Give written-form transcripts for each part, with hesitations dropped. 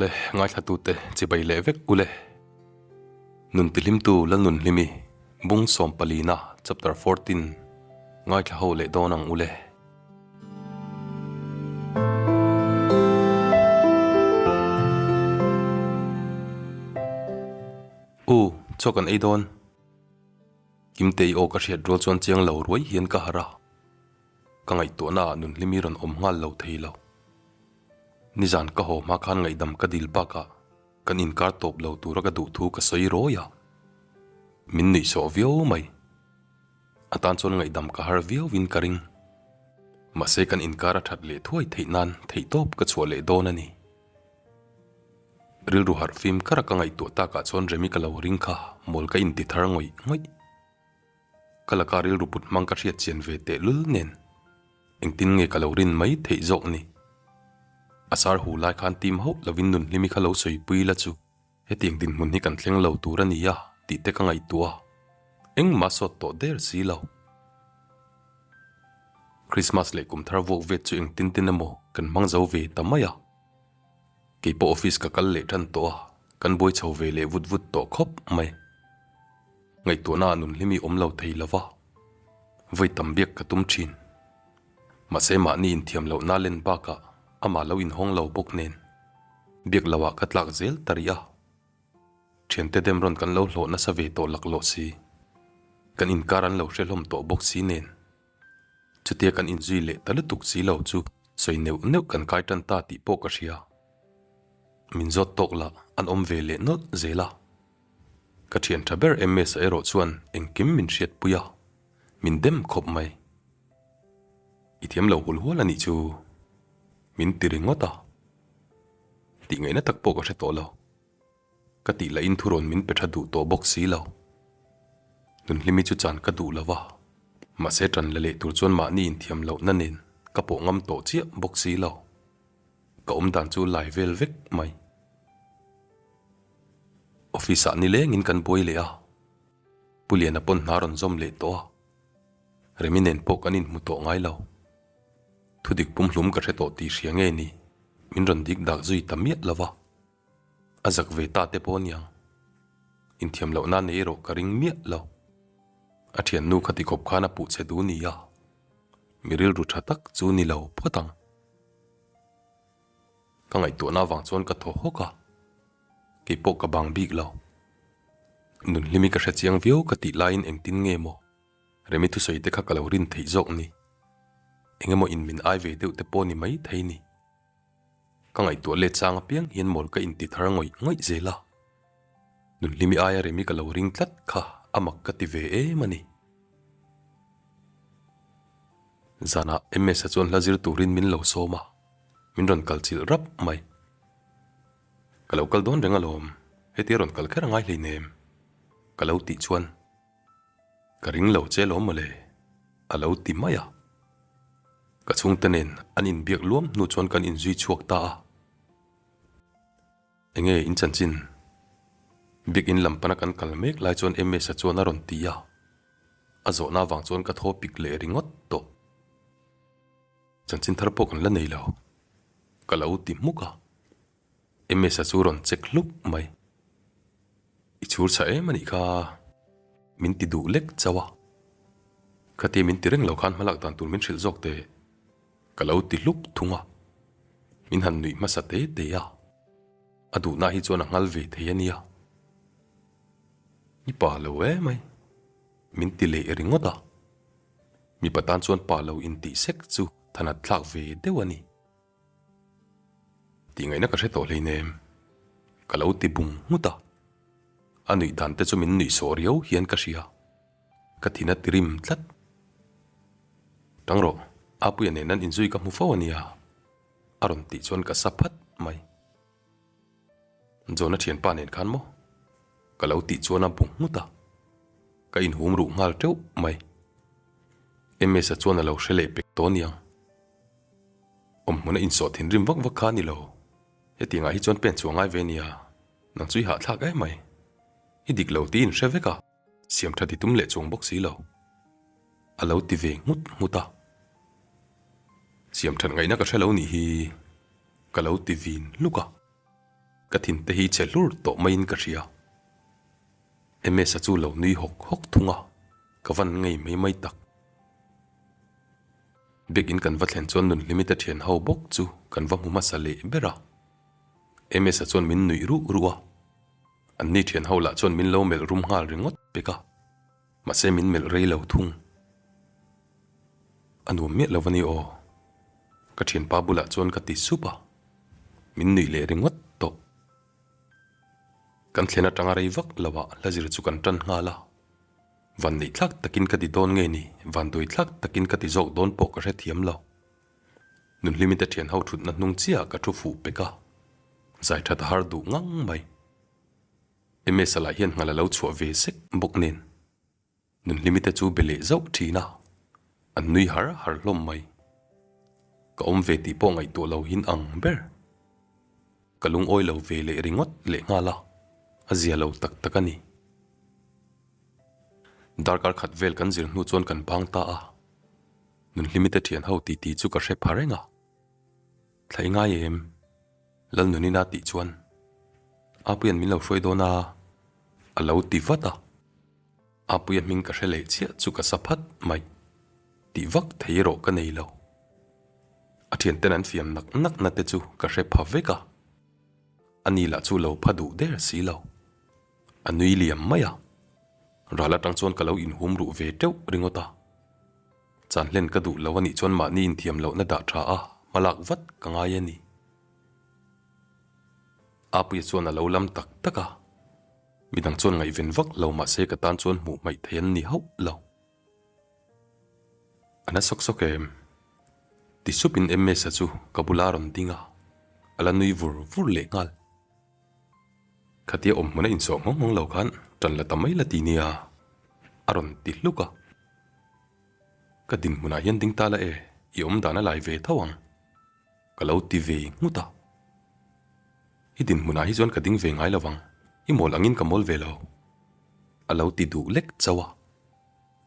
Awle, ngaithlatute chibai leh vek ule. Nun tihlimtu Lalnunhlimi, Bung sawmpalina, Chapter 14, ngaithla ho leh dawn ang ule. U, chaw kan ei dawn. Kimtei aw ka hriat rual chuan chiang lo ruai hian ka harh a. Ka ngaihtuahna ah Nunhlimi rawn awm nghal lo thei lo. Nizan ka haw hma khan ngaihdam ka dil bakah kan inkar tawp lo tura ka duh thu ka sawi rawi a. Min nuihsawh viau mai. A tan chuan ngaihdam ka har viauin ka ring. Mahse kan inkar a that leh thuai theih nan theihtawp ka chhuah leh dawn a ni. Rilru harh fim kar a ka ngaihtuah takah chuan Remi ka lo ring kha mawl ka inti thar ngawih ngawih. Ka laka rilru put hmang ka hriat chian ve teh lul nen engtin nge ka lo rin mai theih zawk ni. A sar hu lai khan tim hauh lovin Nunhlimi kha lo sawipui la chu hetiang dinhmun hi kan thleng lo tur a ni a tih te ka ngaihtuah a, engmah sawt tawh der si lo. Christmas leh kum thar vuak vet chu engtin tin emaw kan hmang zo ve ta mai a. Kei pawh office ka kal leh tan tawh a, kan buai chho ve leh vut vut tawh khawp mai. Ngaihtuahna ah Nunhlimi awm lo thei lo va, vawi tam biak ka tum thin. Mahse mahni inthiam lohna len bakah amah lo inhawng lo bawk nen biak loh ah ka tlak zel ta rih a. Thiante dem rawn kan lo hlawh nasa ve tawh laklawh si. Kan inkar an lo hre hlawm tawh bawk si nen. Chutia kan inzui leh ta lutuk si lo chu sawi neuh neuh kan kai tan ta tih pawh ka hria. Min zawt tawk lah an awm ve leh nawlh zel a. Ka thian tha ber MS a erawh chuan engkim min hriatpui a, min dem khawp mai. I thiam lo hul hual a nih chu min ti ringawt a. Tih ngaihna tak pawh ka hre tawh lo. Ka tih lahin thurawn min pe tha duh tawh bawk si lo. Nunhlimi chu chan ka duh lo va, mahse tan la leh tur chuan mahni inthiam lohna nen ka pawh ngam tawh chiah bawk si lo. Ka awm dan chu lai vel vek mai. Office ah nilengin kan buai leh a, Pu Liana pawn hna rawn zawm leh tawh a, Remi nen pawh kan inhmu tawh ngai lo. Thudik pumhlum ka hre tawh tih hria nge ni, min rawn dik dak zui ta miah lo va. A zak ve ta te pawh aniang. Inthiam loh na nei erawh ka ring miah lo. A thiannu kha tikhawp khan a puh che duh nia. Mi rilru tha tak chu ni lo phawt ang. Ka ngaihtuahna avang chuan ka thaw hawk a. Kei pawh ka bang bik lo. Nunhlimi ka hre chiang viau ka tih laiin engtin nge maw Remi thusawi te kha ka lo rin theih zawk ni. Engemaw in min ai ve deuh te pawh ni mai thei ni. Ka ngaihtuah let chang apiang hian mawl ka inti thar ngawih ngawih zel a. Nunhlimi aia Remi ka lo ring tlat kha a mak ka ti ve em a ni. Zanah MS-a chuan hla zir turin min lo sawm a, min rawn kal chilh rap mai. Ka lo kal dawn reng alawm, hetia rawn kal kher a ngai hleinem, ka lo tih chuan. Ka ring lo che lawm mawle, a lo ti mai a. Ka chhungte nen an inbiak luam hnu chuan kan inzui chhuak ta a. Enge in chanchin? Biakinn lam pana kan kal mek lai chuan MS-a chuan a rawn ti a. A zawhna avang chuan ka thaw pik leh ringawt tawh. Chanchin thar pawh kan la nei lo, ka lo ti hmuk a. MS-a chu rawn check hluk mai. I chhur chha em a nih kha, min ti duh lek chauh a. Khatia min ti reng lo khan hmalak dan tur min hrilh zawk teh, ka lo ti hluk thung a. Min han nuih hmasa te te a, a duhna hi chuan a nghal ve thei a nia. I pa lo emai, min ti leh ringawt a. Mipa tan chuan pa lo intih sek chu thanat thlak ve deuh a ni. Tih ngaihna ka hre tawh hleinem, ka lo ti bung nghut a. A nuih dan te chu min nuih sawh riau hian ka hria. Ka thin a ti rim tlat. Tang rawh, Apuia nen an inzui ka hmu fo a nia, a rawn tih chuan ka sa phat mai. John-a thianpa nen khan maw? Ka lo tih chuan a bu nghut a, ka inhum ruh nghal teuh mai. MS-a chuan a lo hre leh pek tawh aniang. Awmhmun a insawh thinrim vak vak kha a ni lo. Hetiangah hi chuan pen chhuah ngai ve nia, nang chu i hahthlak em mai. I dik lo tiin hre vek a, siam tha ti tum leh chuang bawk si lo. A lo ti ve nghut nghut a. Siam that ngaihna ka hre lo nih hi ka lo ti vin hluk a. Ka thin te hi chhe hlur tawh maiin ka hria. Ms-a chu lo nui hawk hawk thung a, ka van ngei mai mai tak. Biakin kan va thlen chuan Nunhlimi te thian ho bawk chu kan va hmu hmasa leh ber a. Ms-a chuan min nuih ruh ruh a, anni thian ho lah chuan min lo melh rum nghal ringawt pek a, mahse min melh rei lo thung. A nuam miah lo a ni aw. Ka thianpa bulah chuan ka ti sup a, min nuih leh ringawt tawh. Kan thlen atanga rei vak lo ah hla zir chu kan tan nghal a, van neih thlak takin ka ti dawn nge ni, van duai thlak takin ka ti zawk dawn pawh ka hrethiam lo. Nunhlimi te thian ho thutna hnung chiah ka thu fuh pek a, zai that a har duh ngang mai. Ms-a lah hian nghal a lo chhuah ve sek bawk nen. Nunhlimi te chu be leh zauh thin a, an nui har har hlawm mai. Ka awm ve tih pawh ngaihtuah lo hin ang ber. Ka lungawi lo ve leh ringawt leh nghal a, a zia lo tak tak a ni. Darkar khat vel kan zir hnu chuan kan bang ta a, Nunhlimi te thian ho titi chu ka hre pha reng a. Thla i ngai em? Lalnunina tih chuan Apuia'n min lo hruai dawn a, a lo ti vat a. Apuia hming ka hre leh chiah chu ka sa phat mai. Tih vak thei erawh ka nei lo. A thianten an fiam nak nak na te chu ka hre pha vek a. Ani lah chu lo pha duh der si lo. A nui liam mai a. Ral atang chuan ka lo inhum ruh ve teuh ringawt a. Chan hlen ka duh lo anih chuan mahni inthiam lohna dah tha a hmalak vat ka ngai a ni. Apuia chuan a lo lam tak tak a. Midang chuan ngaihven vak lo mahse ka tan chuan hmuh hmaih thei an ni hauh lo. A na sawk sawk em? Ti supin Ms-a chu ka bula rawn ding a, a la nui vur vur leh nghal. Khatia awm hmuna insawh nghawng nghawng lo khan ṭan la ta mai la ti nia, a rawn ti hluk a. Ka dinhmunah hian ding ta la e, i awm dan a lai ve tho ang. Ka lo ti ve nghut a. I dinhmunah hi chuan ka ding ve ngai lo vang, i mawl angin ka mawl ve lo. A lo ti duh lek chauh a,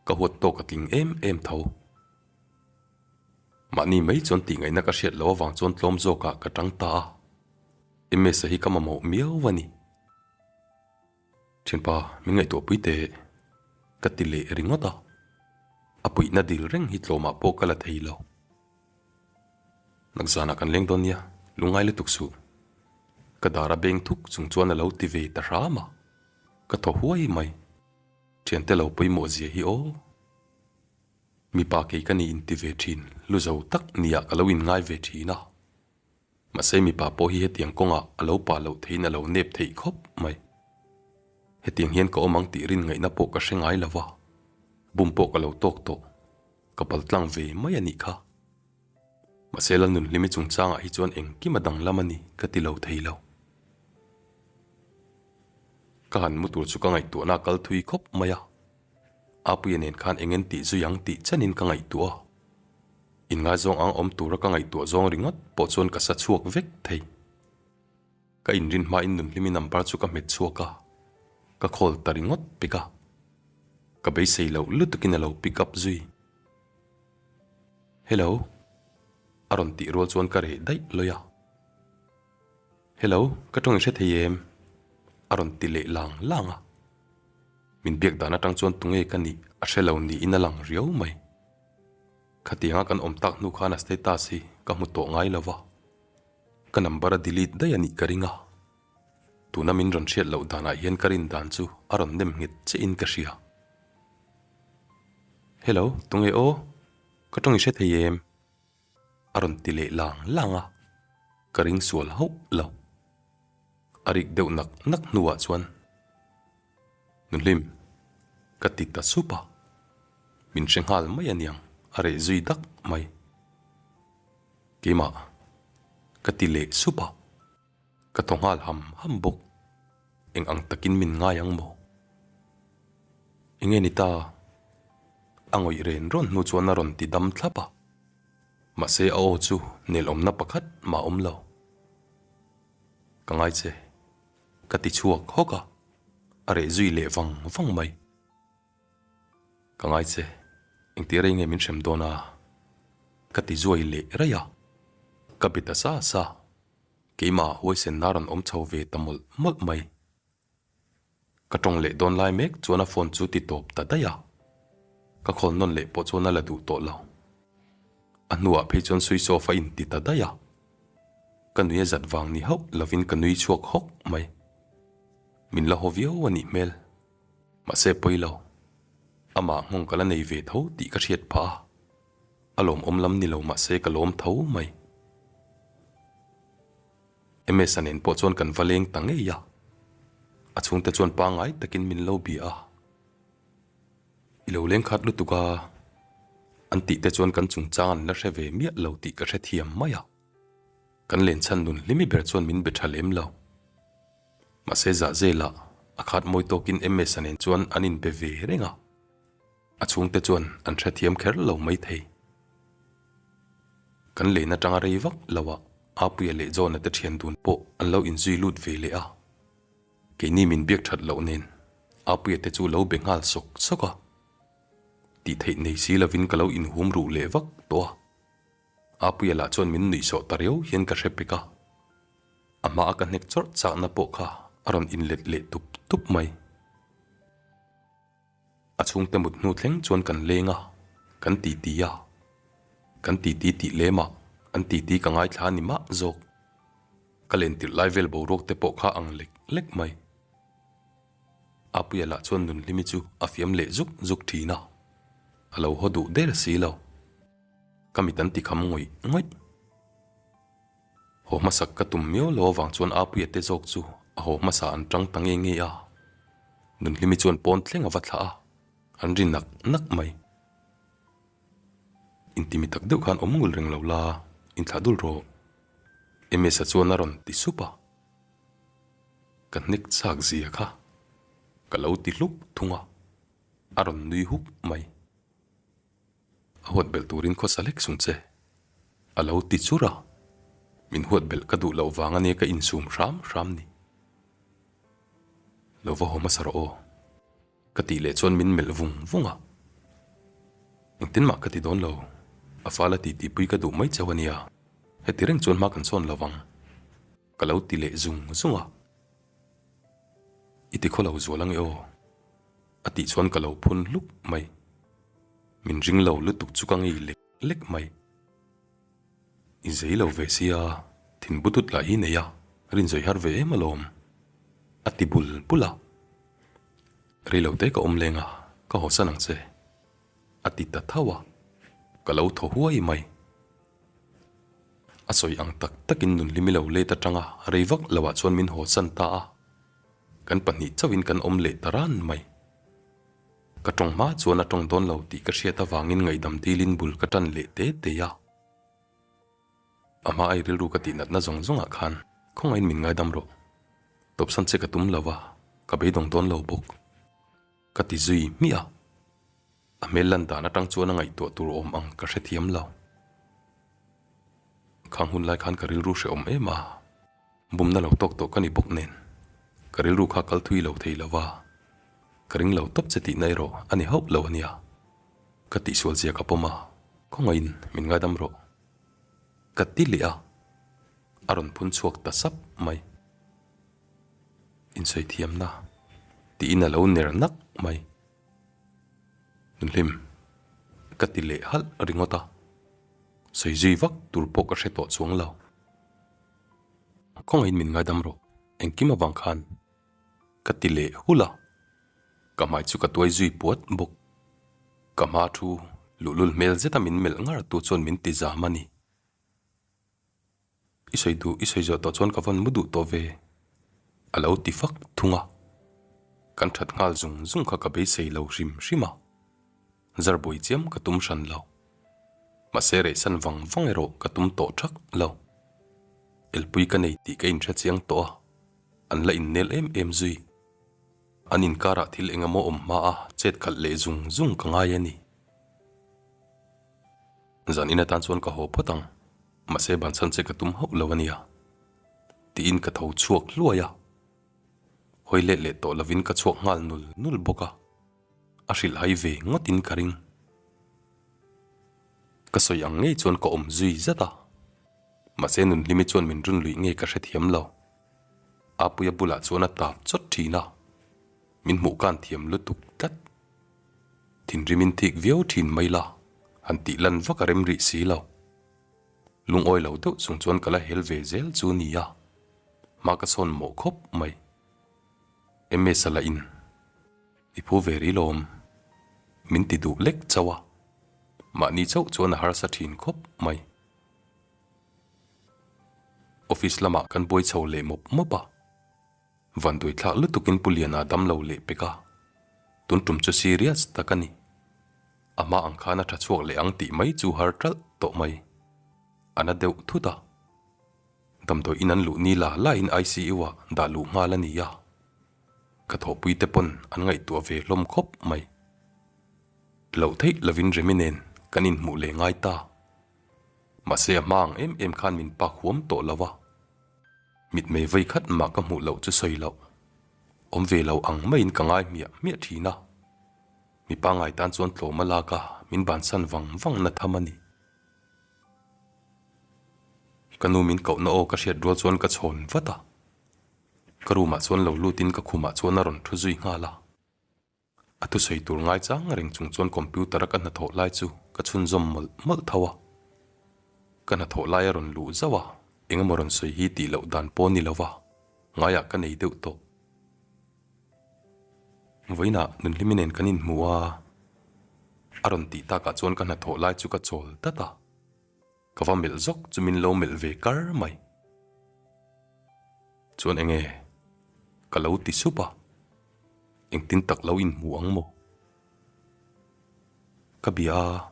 ka huat tawk a tling em em tho. Mahni mai chuan tih ngaihna ka hriat loh avang chuan tlawm zawkah ka tang ta a, Ms-a hi ka mamawh miau a ni. Thianpa, min ngaihtuah pui teh, ka ti leh ringawt a. A puihna dil reng hi tlawmah pawh ka la thei lo. Nakzanah kan leng dawn nia, lungngai lutuk suh. Ka dar a beng thuk chung chuan a lo ti ve ta hram a, ka thaw huai mai. Thiante lo pawimawh zia hi aw. Mipa kei ka ni inti ve thin, lu zo tak niah ka lo inngai ve thin a. Mahse mipa pawh hi hetiang kawngah a lo pah loh theihin a lo nep theih khawp mai. Hetiang hian ka awm ang tih rin ngaihna pawh ka hre ngai lo va, bum pawh ka lo tawk tawh. Ka pal tlang ve mai a nih kha. Mahse Lalnunhlimi chungchangah hi chuan engkim a danglam a ni ka ti lo thei lo. Ka han mu tur chu ka ngaihtuahna a kal thui khawp mai a. Apuia nen khan eng en tih zui ang tih chenin ka ngaihtuah a. Inngaizawng ang awm tura ka ngaihtuah zawng ringawt pawh chuan ka sa chhuak vek thei. Ka inrin hmain Nunhlimi number chu ka hmet chhuak a, ka call ta ringawt pek a. Ka beisei loh lutukin a lo pick up zui. Hello. A rawn tih rual chuan ka reh daih lawi a. Hello, ka tawng i hre thei em? A rawn ti leh lang lang a. Min biak dan atang chuan tunge ka nih a hre lo niin a lang riau mai. Khatianga kan awm tak hnu khan a status hi ka hmu tawh ngai lo va. Ka number a delete daih a nih ka ring a, tuna min rawn hriat loh danah hian ka rin dan chu a rawn nem nghet che in ka hria. Hello, tunge aw? Ka tawng i hre thei em? A rawn ti leh lang lang a, ka ring sual hauh lo. A rik deuh nak nak hnuah chuan, Nuhlim, ka ti ta sup a, min hre nghal mai aniang, a reh zui dak mai. Keimah ka ti leh sup a, ka thaw nghal ham ham bawk. Eng ang takin min ngai ang maw? Enge ni ta? A ngawih ren rawn hnu chuan a rawn ti dam thlap a, mahse a aw chu nelawmna pakhat mah awm lo. Ka ngai che, ka ti chhuak hawk a, a reh zui leh vang vang mai. Ka ngai che, engtir rei nge min hrem dawn a? Ka ti zuai leh raih a, ka be ta sa sa. Keimah huaisenna rawn awm chho ve ta mawlh mawlh mai. Ka tawng leh dawn lai mek chuan a phone chu ti tawp ta daih a. Ka khawl nawn leh pawh chuan a la duh tawh lo. A hnuah phei chuan switch off a inti ta daih a. Ka nui a zat vang ni hauh lovin ka nui chhuak hawk mai. Min la haw viau a nih hmel. Mahse pawi lo. Amah nghawng ka la nei ve tho tih ka hriat phah a. A lawmawm lam ni lo mahse ka lawm tho mai. MS-a nen pawh chuan kan va leng ta ngei a. A chhungte chuan pangngai takin min lo bia a. I lo leng khat lutuk a, an tih te chuan kan chungchang an la hre ve miah lo tih ka hrethiam mai a. Kan len chhan nun hlimi ber chuan min be tha lem lo. Mahse zahzelah a khat mawi tawkin MS-a nen chuan an inbe ve reng a. A chhungte chuan an hrethiam kher lo maithei. Kan len atanga rei vak lo ah Apuia leh John-a te thian dun pawh an lo inzui lut ve leh a. Keini min biak that loh nen Apuia te chu lo be nghal sawk sawk a. Tih theih nei si lovin ka lo inhum ruh leh vak tawh a. Apuia lah chuan min nuih sawh ta riau hian ka hre pek a. A hmaa ka hnek chawrh chakna pawh kha a rawn inlet leh tup tup mai. A chhungte mut hnu thleng chuan kan leng a, kan titi a. Kan titi tih lem ah an titi ka ngaithla a ni mah zawk. Ka len tirh lai vel boruak te pawh kha ang lek lek mai. Apuia lah chuan Nunhlimi chu a fiam leh zuk zuk thin a, a lo haw duh der si lo. Ka mit an ti kham ngawih ngawih. Haw hmasak ka tum miau lo avang chuan Apuia te zawk chu a haw hmasa an tang ta nge nge a. Nunhlimi chuan pawn thleng a va thlah a, an ri nak nak mai. Intimi tak deuh khan awm ngul reng lo la, inthlah dul rawh. Ms-a chuan a rawn ti sup a. Ka hnek chak zia kha ka lo ti hluk thung a, a rawn nui huk mai. A huat belh turin khawsa lek sung che. A lo ti chur a, min huat belh ka duh loh vang ania ka insum hram hram ni. Lo va haw hmasa rawh aw. Ka tih leh chuan min melh vung vung a. Engtin mah ka ti dawn lo, a fala ti tihpui ka duh mai chauh ania, heti reng chuan hma kan sawn lo vang. Ka lo ti leh zung zung a. I ti khaw lo zual ange aw. A tih chuan ka lo phun hluk mai. Min ring lo lutuk chu ka ngei lek lek mai. I zei lo ve sia, thin butut lah hi nei a, rinzawi har ve em alawm. A ti bul bul a. Rei lo te ka awm leng a, ka hawsan ang che. A ti ta tho a, ka lo thaw huai mai. A sawi ang tak takin nunhlimi lo let atanga rei vak loah chuan min hawsan ta a. Kan pahnih chauhin kan awm leh ta ran mai. Ka tawng hma chuan a tawng dawn lo tih ka hriat avangin ngaihdam dilin bul ka tan leh te te a. A hma ai rilru ka tih natna zawng zawngah khan khawngaihin min ngaidam rawh. Tawpsan che ka tum lo a, ka beidawng dawn lo bawk. Ka ti zui hmiah a. A hmel lan dan atang chuan a ngaihtuah tur awm ang ka hrethiam lo. Khang hun lai khan ka rilru hrehawm em a. Bumna lo tawk tawh ka ni bawk nen, ka rilru kha kal thui lo thei lo va, ka ring lo tawp che tihna erawh a ni hauh lo a nia. Ka tihsual zia ka pawm a, khawngaihin min ngaidam rawh. Ka ti leh a, a rawn phun chhuak ta sap mai. Insawi thiamna tiin a lo ner nak mai. Nunhlim, ka ti leh halh ringawt a, sawi zui vak tur pawh ka hre tawh chuang lo. Khawngaihin min ngaidam rawh, engkim avang khan ka ti leh hul a, ka hmai chu ka tuai zui puat bawk. Ka hma thu luhlul hmel zeta min melh ngar tu chuan min ti zam a ni. I sawi duh, i sawi zawh tawh chuan ka vawn mu duh tawh ve, a lo ti fak thung a. Kan that nghal zung zung kha ka beisei lo hrim hrim a. Zar buai chiam ka tum hran lo. Mahse rehsan vang vang erawh ka tum tawh thak lo. Elpui ka nei tih ka inhre chiang tawh a, an la innel em em zui. An inkarah thil eng emaw awm hma a chet khalh leh zung zung ka ngai a ni. Zan in atan chuan ka haw phawt ang, mahse bansan che ka tum hauh lo a nia. Tiin ka tho chhuak hluai a. Hawi let leh tawh lovin ka chhuak nghal nul nul bawk a. A hrilh hai ve ngawtin ka ring. Ka sawi ang ngei chuan ka awm zui zat a. Mahse Nunhlimi chuan min run luih nge ka hrethiam lo. Apuia bulah chuan a tap chawt thin a, min hmuh kan thiam lutuk tlat. Thinrimin thik viau thin mai la, han tih lan vak a rem rih si lo. Lungawi lo deuh chung chuan ka la hel ve zel chu nia, hma ka sawn mawh khawp mai. MS-a lah in i phu ve ri lawm, min ti duh lek chauh a, mahni chauh chuan a harsa thin khawp mai. Office lamah kan buai chho leh mawp mawp a, vanduai thlak lutukin Pu Liana dam lo leh pek a, tun tum chu serious tak a ni. A hma ang khan a tha chhuak leh ang tih mai chu har ṭalh tawh mai. A na deuh thut a. Damdawi in an luh ni la lain ICU ah dah luh nghal a ni a, ka thawhpui te pawn an ngaihtuah ve hlawm khawp mai. Loh theih lovin Remi nen kan inhmuh leh ngai ta. Mahse a hma ang em em khan min pak huam tawh lo a, mitmei vei khat mah ka hmuh loh chu sawi loh. Awm ve lo ang maiin ka ngai hmiah hmiah thin a, mi pangngai tan chuan tlawm a lak a, min bansan vang vang na tham a ni. Ka nu min kohna aw ka hriat rual chuan ka chhawn vat a, ka room ah chuan lo lutin ka khumah chuan a rawn thu zui nghal a. A thusawi tur ngaichang reng chung chuan computer a ka hnathawh lai chu ka chhunzawm mawlh mawlh tho a. Ka hnathawh lai a rawn luh zauh a, eng emaw rawn sawi hi tih loh dan pawh ni lova ngaiah ka nei deuh tawh. Vawiinah Nunhlimi nen kan inhmu a, a rawn tih takah chuan ka hnathawh lai chu ka chawl dat a. Ka va melh zawk chu min lo melh ve kar mai. Chuan enge? Ka lo ti sup a, engtin tak lo inhmu ang maw? Ka bia a,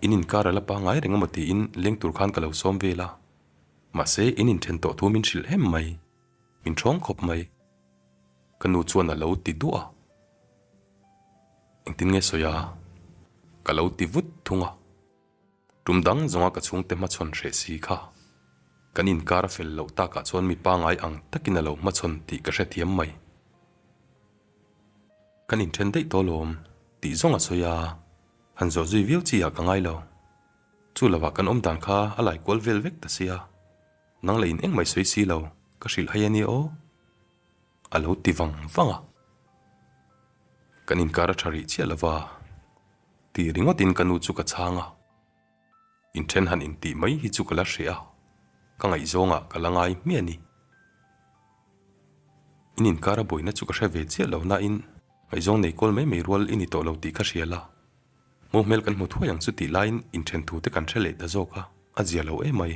in inkar a la pangngai reng emaw tiin leng tur khan ka lo sawm vel a, mahse in inthen tawh thu min hrilh hem mai, min ṭhawng khawp mai. Ka nu chuan a lo ti duah a, engtin nge sawi a? Ka lo ti vut thung a. Tum dang zawnga ka chhungte hmachhawn hreh si kha kan inkar a fel loh takah chuan mi pangai ang takin a lo hmachhawn tih ka hrethiam mai. Kan inthen daih tawh lawm tih zawng a sawi a, han zawh zui viau chi ah ka ngai lo. Chu lovah kan awm dan kha a lai kual vel vek ta sia, nang leh in engmah i sawi si lo, ka hrilh hai a nia aw. A lo ti vang vang a. Kan inkar a tha rih chiah lova tih ringawtin ka nu chu ka chhang a. Inthen han intih mai hi chu ka la hreh a, ka ngaihzawngah ka la ngai hmiah a ni. In inkar a buaina chu ka hre ve chiah lo nain ngaihzawng nei kawl mai mai rual i ni tawh lo tih ka hria la. Mo hmel kan hmu thuai ang chu tih laiin inthen thu te kan hre leh ta zawk a, a zia lo emai.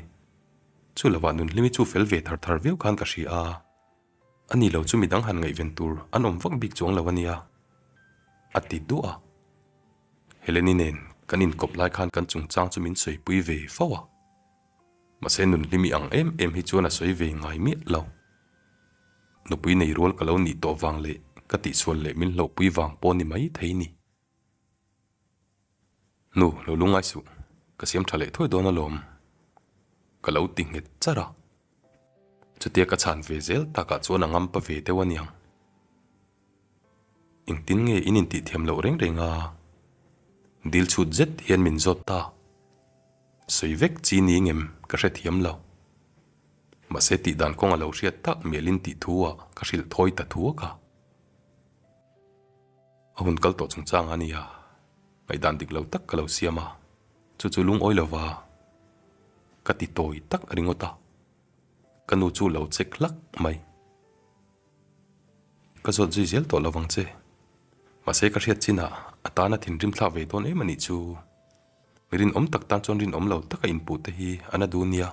Chu lovah Nunhlimi chu fel ve thar thar viau khan ka hria a. A ni lo chu midang han ngaihven tur an awm vak bik chuang lo a nia, a ti duah a. Heleni nen kan inkawp lai khan kan chungchang chu min sawipui ve fo a. Mahse Nunhlimi ang em em hi chuan a sawi ve ngai miah lo. Nupui nei rual ka lo nih tawh vang leh ka tihsual leh min hlauhpui vang pawh ni mai thei ni. Nu, lo lungngai suh, ka siam tha leh thuai dawn alawm, ka lo ti nghet char a. Chutia ka chhan ve zel takah chuan a ngampa ve deuh aniang. Engtin nge in intih thiam loh reng reng a? Dil chhut zet hian min zawt ta. Sawi vek chi ni ngem ka hrethiam lo. Mahse tihdan kawng a lo hriat tak mialin tih thu ah ka hrilh thawi ta thuak a. A hun kal tawh chungchang a nia, ngaihdan dik lo tak ka lo siam a, chu chu lungawi lova ka ti tawi tak ringawt a, ka nu chu lo check hlak mai. Ka zawt zui zel tawh lovang che, mahse ka hriat chinah a tana thinrim thlak ve dawn em a nih chu. Mi rinawm tak tan chuan rinawm lo taka inpuh te hi a na dun nia.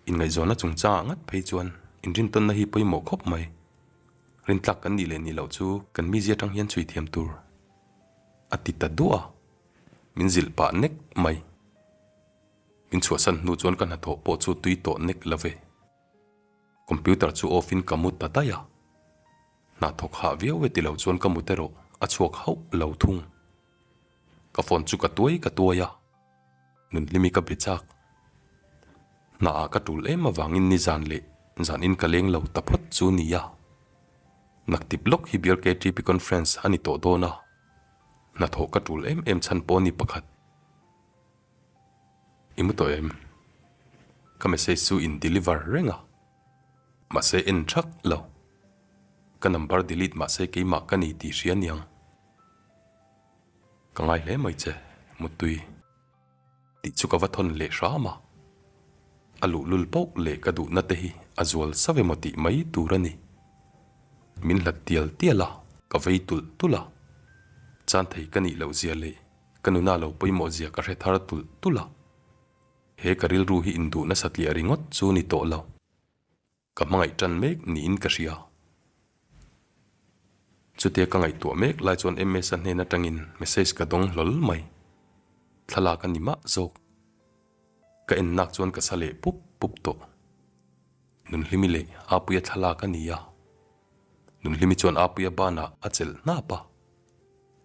Inngaihzawnna chungchangah ngat phei chuan inrintawnna hi pawimawh khawp mai. Rintlak kan nih leh nih loh chu kan mizia atang hian chhui thiam tur a ti ta duah a, min zilh pah nek mai. Min chhuahsan hnu chuan ka hnathawh pawh chu tui tawh nek lo ve. Computer chu off in ka mu ta daih a, hna thawk hah viau e ti lo chuan ka mut erawh a chhuak hauh lo thung. Ka phone chu ka tuai ka tuai a, Nunhlimi ka be chak. Hnaah ka tul em avangin nizan leh zanin ka leng lo ta phawt chu nia. Naktip lawk hi BLKTP conference a ni tawh dawn a, hnathawh ka tul em em chhan pawh ni pakhat. I mu tawh em? Ka message chu in deliver reng a, mahse en thak lo. Ka number delete mahse keimah ka ni tih hria niang. Ka ngai hle mai che, Muttui. Tih chu ka va thawn leh hram a, a luhlul pauh leh ka duhna te hi a zual sauh emaw tih mai tur a ni. Min hlat tial tial a, ka vei tulh tulh a, chan thei ka nih loh zia leh ka nuna lo pawimawh zia ka hre thar tulh tulh a, he ka rilru hi induh nasa tliah ringawt chu ni tawh lo. Ka hmangaih tan mek niin ka hria. Chutia ka ngaihtuah mek lai chuan MS-a hnen atangin message ka dawng hlawl mai. Thlalak a ni mah zawk. Ka en nak chuan ka sa leh pup pup tawh. Nunhlimi leh Apuia thlalak a ni a. Nunhlimi chuan Apuia banah a chelh hnap a.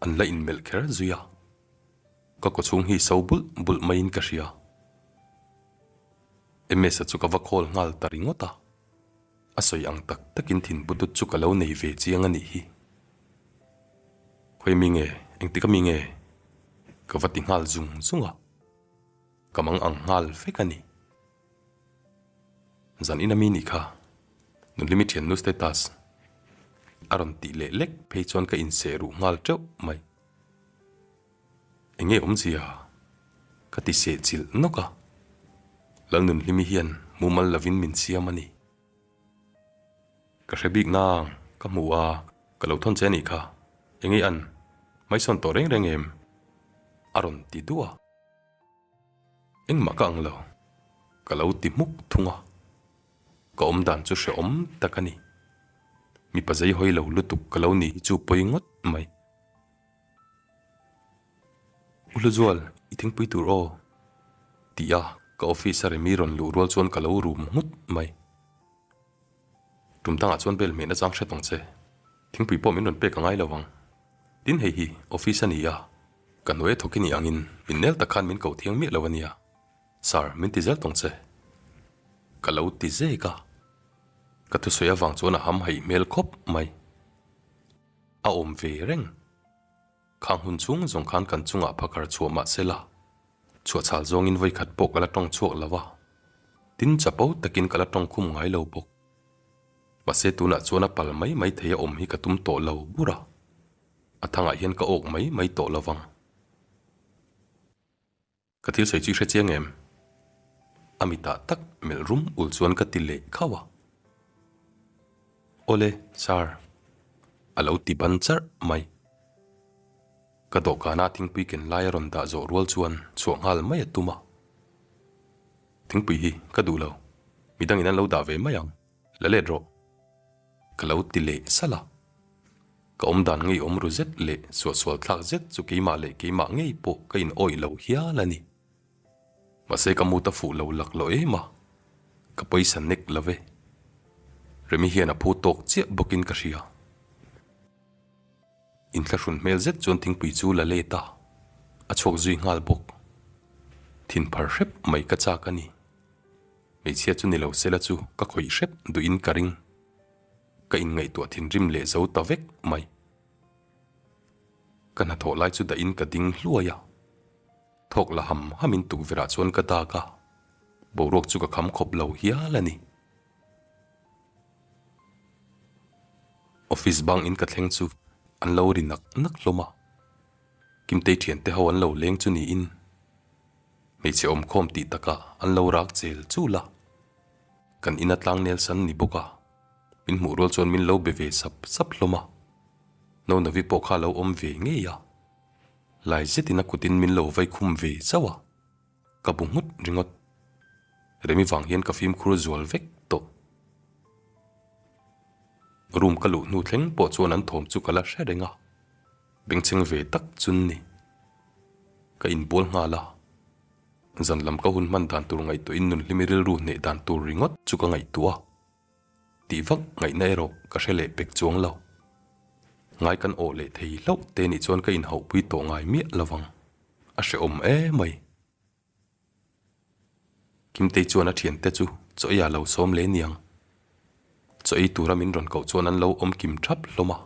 An la inmelh kher zui a. Ka kawchhung hi so bulh bulh maiin ka hria. Ms-a chu ka va call nghal ta ringawt a, a sawi ang tak takin thinputut chu ka lo nei ve chiang a nih hi. Khawi mi nge, engtik a mi nge? Ka va ti nghal zung zung a, ka mang ang nghal vek a ni. Zan ina mi nih kha, Nunhlimi thiannu status a rawn tih leh lek phei chuan ka inseh ruh nghal teuh mai. Enge awmzia? Ka ti seh chilh nawk a. Lalnunhlimi hian mumal lovin min siam a ni. Ka hre bik nang, ka hmu a, ka lo thawn che a nih kha. Enge an hmaisawn tawh reng reng em? A rawn ti duah a. Engmah ka ang lo, ka lo ti hmuk thung a. Ka awm dan chu hrehawm tak a ni. Mipa zei hawi lo lutuk ka lo ni hi chu pawi ngawt mai. U Hluzual, i thingpui tur aw? Tih a ka office a Remi rawn luh rual chuan ka lo rum nghut mai. Tum dangah chuan bel hmehna chang hret ang che. Thingpui pawh min rawn pek a ngai lo ang. Tin hei hi office a ni a, ka hnuai a thawk i nih angin min nel tak khan min ko thiang miah lo a nia. Sir, min ti zel tawng che. Ka lo ti zek a. Ka thusawi avang chuan a hamhaih hmel khawp mai. A awm ve reng. Khang hun chhung zawng khan kan chungah phakar chhuah mah se la, chhuahchhal zawngin vawikhat pawh ka la tawng chhuak lo a, tin chapo takin ka la tawng khum ngai lo bawk. Mahse tunah chuan a pal mai mai thei a awm hi ka tum tawh lo bur a, a thangah hian ka awk mai mai tawh lo vang. Ka thil sawi chu i hre chiang em? A mitah tak melh rum ul chuan ka ti leh khauh a. Awle, sir. A lo ti ban charh mai. Ka dawhkana thingpui ken lai a rawn dah zawh rual chuan chhuah nghal mai a tum a. Thingpui hi ka duh lo. Midangin an lo dah ve mai ang. La let rawh. Ka lo ti leh salh a. Ka awm dan ngei awm ru zet leh suahsual thlak zet chu keimah leh keimah ngei pawh ka in awih lo hial a ni. Mahse ka mut a fuh lo lak lo em a, ka pawisa nek lo ve. Remi hian a phu tawk chiah bawkin ka hria. Inthlahrun hmel zet chuan thingpui chu la let a, a chhuak zui nghal bawk. Thin phar hrep mai ka chak a ni. Hmeichhia chu ni lo sela chu ka khawih hrep duhin ka ring. Ka inngaihtuah thinrim leh zo ta vek mai. Ka hnathawh lai chu dahin ka ding hluai a. Thawk la ham hamin tukverh ah chuan ka dak a, boruak chu ka kham khawp lo hial a ni. Office bang in ka thleng chu an lo ri nak nak hlawm a. Kimtei thiante ho an lo leng chu niin hmeichhe awmkhawm tih takah an lo rak chel chul a. Kan ina tlang nel san ni bawk a, min hmuh rual chuan min lo be ve sap sap hlawm a. Nonovi pawh kha a lo awm ve ngei a, lai zetin a kutin min lo vai khum ve zauh a, ka bu nghut ringawt. Remi vang hian ka fimkhur zual vek tawh. Room ka luh hnu thleng pawh chuan an thawm chu ka la hre reng a, bengchheng ve tak chun ni. Ka inbual nghal a. Zan lam ka hun hman dan tur ngaihtuahin nunhlimi rilru hneh dan tur ringawt chu ka ngaihtuah a, tih vak ngaihna erawh ka hre leh pek chuang lo. Ngai kan awh leh thei hlauh te nih chuan ka inhauhpui tawh ngai miah lo vang, a hrehawm emai. Kimtei chuan a thiante chu chaw ei ah lo sawm leh niang. Chaw ei tura min rawn koh chuan an lo awm kim thap hlawm a.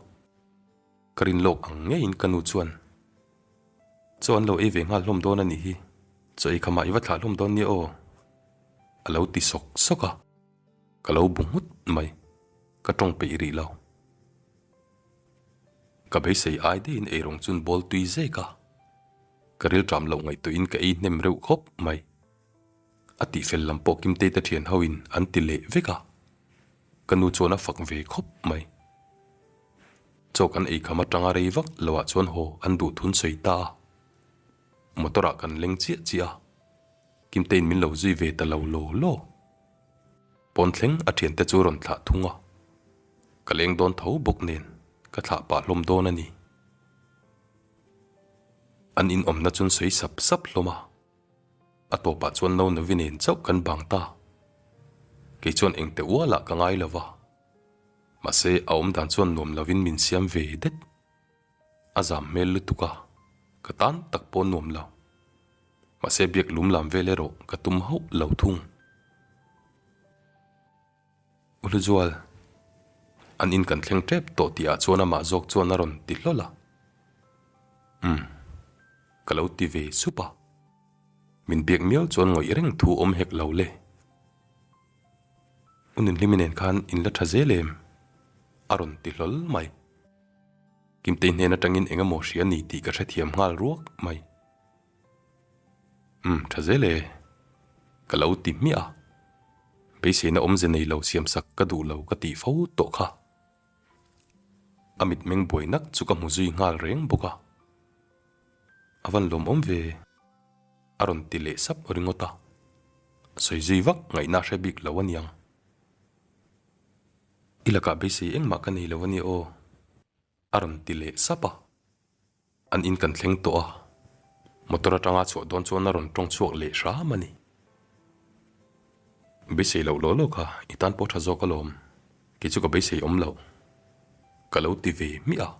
Ka rin lawk ang ngeiin ka nu chuan Chaw an lo ei ve nghal hlawm dawn a nih hi, chaw ei khamah i va thlah hlawm dawn nia aw. A lo ti sawk sawk a, ka lo bu nghut mai, ka tawng peih rih lo. Ka beisei ai deihin eirawng chun bawl tui zek a, ka rilṭam loh ngaihtuahin ka ei hnem reuh khawp mai. A tihfel lam pawh Kimtei te thian hoin an ti leh vek a, ka nu chuan a fak ve khawp mai. Chaw kan ei kham atanga rei vak loah chuan haw an duh thun sawi ta a, motor ah kan leng chiah chiah a, Kimteiin min lo zui ve ta lo law law. Pawn thleng a thiante chu rawn thlah thung a, ka leng dawn tho bawk nen ka thlah pah hlawm dawn a ni. An inawmna chun sawi sap sap hlawm a. A tawpah chuan no novi nen chauh kan bang ta. Kei chuan engte ualah ka ngai lo va. Mahse a awmdan chuan nuam lovin min siam ve det. A zam hmel lutuk a, ka tan tak pawh nuam lo. Mahse biak lum lam vel erawh ka tum hauh lo thung. U Hluzual, an in kan thleng tep tawh tihah chuan amah zawk chuan a rawn ti hlawl a. Umm, ka lo ti ve sup a. Min biak miau chuan ngawih reng thu awm hek lo le. U Nunhlimi nen khan in la tha zel em? A rawn ti hlawl mai. Kimtei hnen atangin eng emaw hria ni tih ka hrethiam nghal ruak mai. Umm, tha zel e. Ka lo ti hmiah a. Beiseina awmze nei lo siamsak ka duh lo ka tih fo tawh kha. A mitmeng buai nak chu ka hmu zui nghal reng bawk a. A van lawmawm ve. A rawn ti leh sap ringawt a. Sawi zui vak ngaihna hre bik lo aniang. I lakah beisei engmah ka nei lo ania aw. A rawn ti leh sap a. An in kan thleng tawh a, motor atanga chhuah dawn chuan a rawn tawng chhuak leh hram a ni. Beisei loh law law kha i tan pawh tha zawk alawm, kei chu ka beisei awm loh. Ka lo ti ve hmiah a,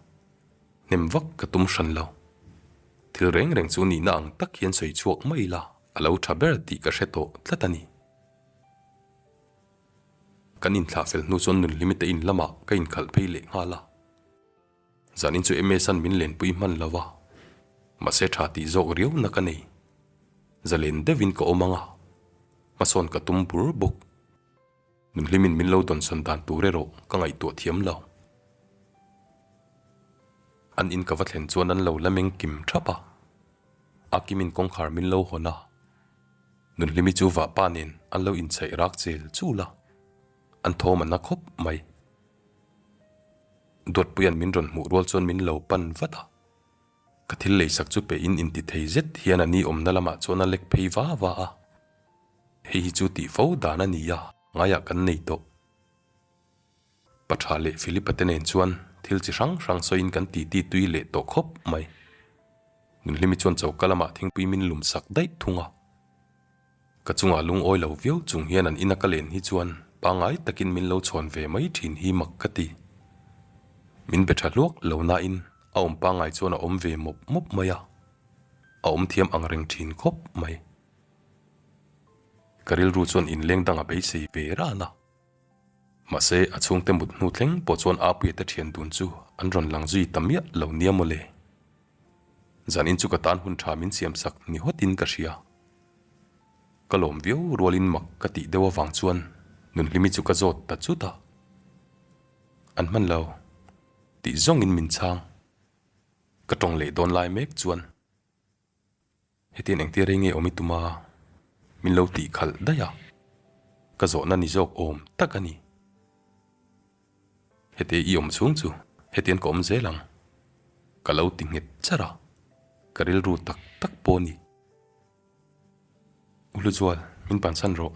hnem vak ka tum hran lo. Thil reng reng chu nihna ang tak hian sawi chhuak mai ila a lo tha ber tih ka hre tawh tlat a ni. Kan inthlah fel hnu chuan Nunhlimi te in lamah ka inkhalh phei leh nghal a. Zanin chu MS-a'n min lenpui hman lo a, mahse tha tih zawk riauna ka nei. Zalen deuhin ka awm ang a, hmasawn ka tum bur bawk. Nunhlimin min lo dawnsawn dan tur erawh ka ngaihtuah thiam lo. An in ka va thlen chuan an lo la meng kim thap a, a kimin kawngkhar min lo hawn a, Nunhlimi chu vahpa nen an lo inchhaih rak chel chul a, an thawm a na khawp mai. Dawtpuia'n min rawn hmuh rual chuan min lo pan vat a, ka thil leisak chu pe in inti thei zet hian a ni awmna lamah chuan a lek phei va va a, hei hi chu tih fo dan a ni a, ngaiah kan nei tawh. Paṭha leh Philip-a te nen chuan thil chi hrang hrang sawiin kan titi tui leh tawh khawp mai. Nunhlimi chuan choka lamah thingpui min lum sak daih thung a. Ka chungah lungawi lo viau chung hian an ina ka len hi chuan pangngai takin min lo chhawn ve mai thin hi mak ka ti. Min be tha hluak lo nain a awm pangngai chuan a awm ve mawp mawp mai a, a awm thiam ang reng thin khawp mai. Ka rilru chuan inleng dang a beisei ve ran a. Mahse a chhungte mut hnu thleng pawh chuan Apuia te thian dun chu an rawn lang zui ta miah lo nia mawle. Zanin chu ka tan hun tha min siam sak ni hawtin ka hria. Ka lawm viau rualin mak ka tih deuh avang chuan Nunhlimi chu ka zawt ta chut a. An hman lo tih zawngin min chhang. Ka tawng leh dawn lai mek chuan hetiang engtia rei nge awm i tum a? Min lo tih khalh daih a. Ka zawhna ni zawk awm tak a ni. Heti i awm chhung chu hetian ka awm zel ang. Ka lo ti nghet char a, ka rilru tak tak pawh a ni. U Hluzual, min bansan rawh.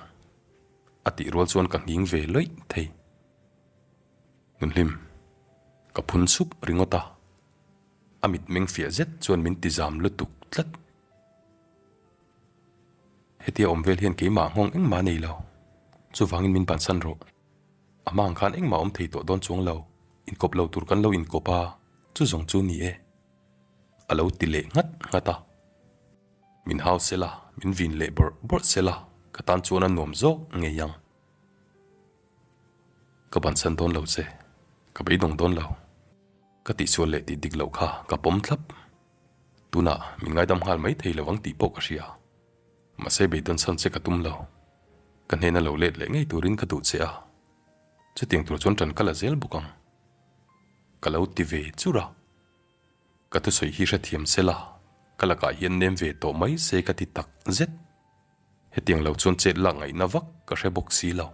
A tih rual chuan ka nghing ve lawih thei. Nunhlim, ka phun sup ringawt a, a mitmeng fiah zet chuan min ti zam lutuk tlat. Hetia awm vel hian keimah nghawng engmah nei lo, chuvangin min bansan rawh. A hma ang khan engmah awm thei tawh dawn chuang lo, inkawp lo tur kan lo inkawp a, chu zawng chu ni e. A lo ti leh nghat nghat a. Min hau sela, min vin leh bawrh bawrh sela, ka tan chuan a nuam zawk ngei ang. Ka bansan dawn lo che, ka beidawng dawn lo. Ka tihsual leh tih dik loh kha ka pawm thlap. Tunah min ngaidam nghal mai thei lo ang tih pawh ka hria. Mahse beidawn chhan che ka tum lo. Ka hnena lo let leh ngei turin ka duh che a, chutiang tur chuan ṭan ka la zel bawk ang. Ka lo ti ve chur a, ka thusawi hi hrethiam se la, ka lakah hian nem ve tawh mai se ka ti tak zet. Hetiang lo chuan chet lak ngaihna vak ka hre bawk si lo.